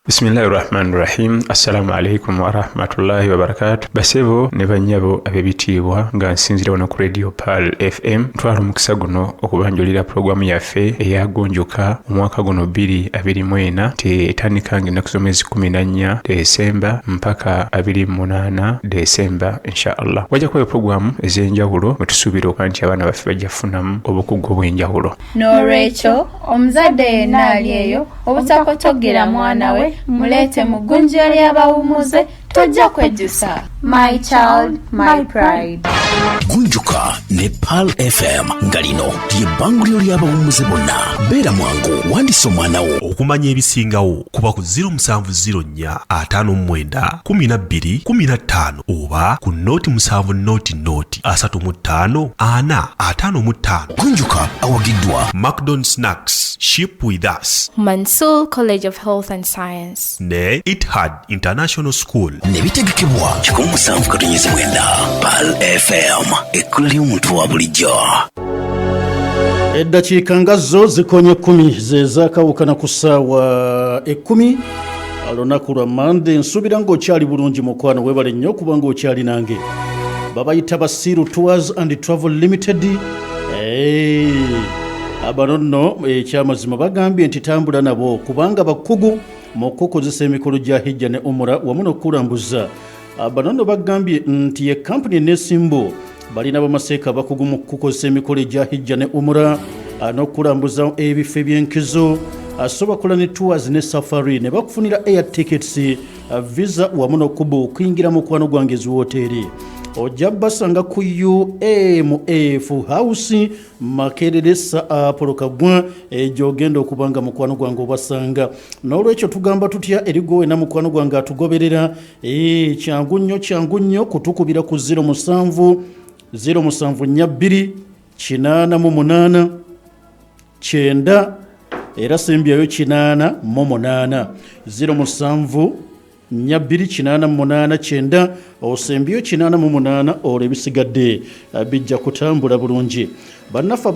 S4: Bismillahi rahmani rahim. Assalamu alaikum warahmatullahi wabarakatu. Basebo ne bannyabo ab'ebitiibwa, nga nsinzira wano ku Radio Pearl FM, ntwala omukisa guno okubanjulira pulogulaamu yaffe eyagunjuka omwaka guno 2024, nti etandika nga ennaku z'omwezi 14 Desemba mpaka 28 Desemba, insha Allah. Wajja kuba pulogulaamu ez'enjawulo mwe tusuubira okuba nti abaana baffe bajja kufunamu obukugu obw'enjawulo.
S5: N'olwekyo omuzadde yenna ali eyo obutakotogera mwana we, muleete mu ggunjiro ly'abawumuze, tojja kwejjusa. My child, my pride.
S6: Gunjuka ne Pearl FM, nga lino lye bbanguliro ly'abawummuze bonna. Beera mwangu wandisa omwana wo.
S3: Okumanya ebisingawo kuba ku 0704 59 12 15 oba ku 0 7 0 0 35 4 55.
S6: Gunjuka awagiddwa
S3: Macdon Snacks, Ship with Us,
S8: Mansour College of Health and Science
S3: ne Ithad International School.
S6: Ne bitegekebwa 179 Pearl FM, ekkula ly'omuntu wa bulijjo.
S1: Eddakiika nga zo zikonye 10 ze zaakawukana ku ssaawa 10, olunaku lwa Mande. Nsuubira ng'okyali bulungi mukwano, weebale nnyo okuba ng'okyali nange. Babayita Basiru Tours and Travel Limited. Hey, abano nno ekyamazima bagambye nti tambula nabo kubanga bakugu mu kukozesa emikolo gya hijja ne umura wamu n'okulambuza. Bano nno bagambye nti ye kampuni eneesimbu, balina bamaseeka abakugu mu kukozesa emikolo egya hijja ne umura n'okulambuza ebifo ebyenkizo. So bakola ne tours ne safari ne bakufunira air tickets, visa wamu n'okuba okuyingira mukwano gwange ziwoteeri. Ojja basanga ku UMF House, Makerere, Apolo Kagwa, gyogenda okuba nga mukwano gwange obasanga. N'olwekyo tugamba tutya eri gwe wena mukwano gwange atugoberera? Kyangu nnyo, kyangu nnyo kutukubira ku 07 0742 88 90, era sembyayo 88, 07 42 88 90, osembyeyo 88, olwo ebisigadde bijja kutambula bulungi. Bannaffe.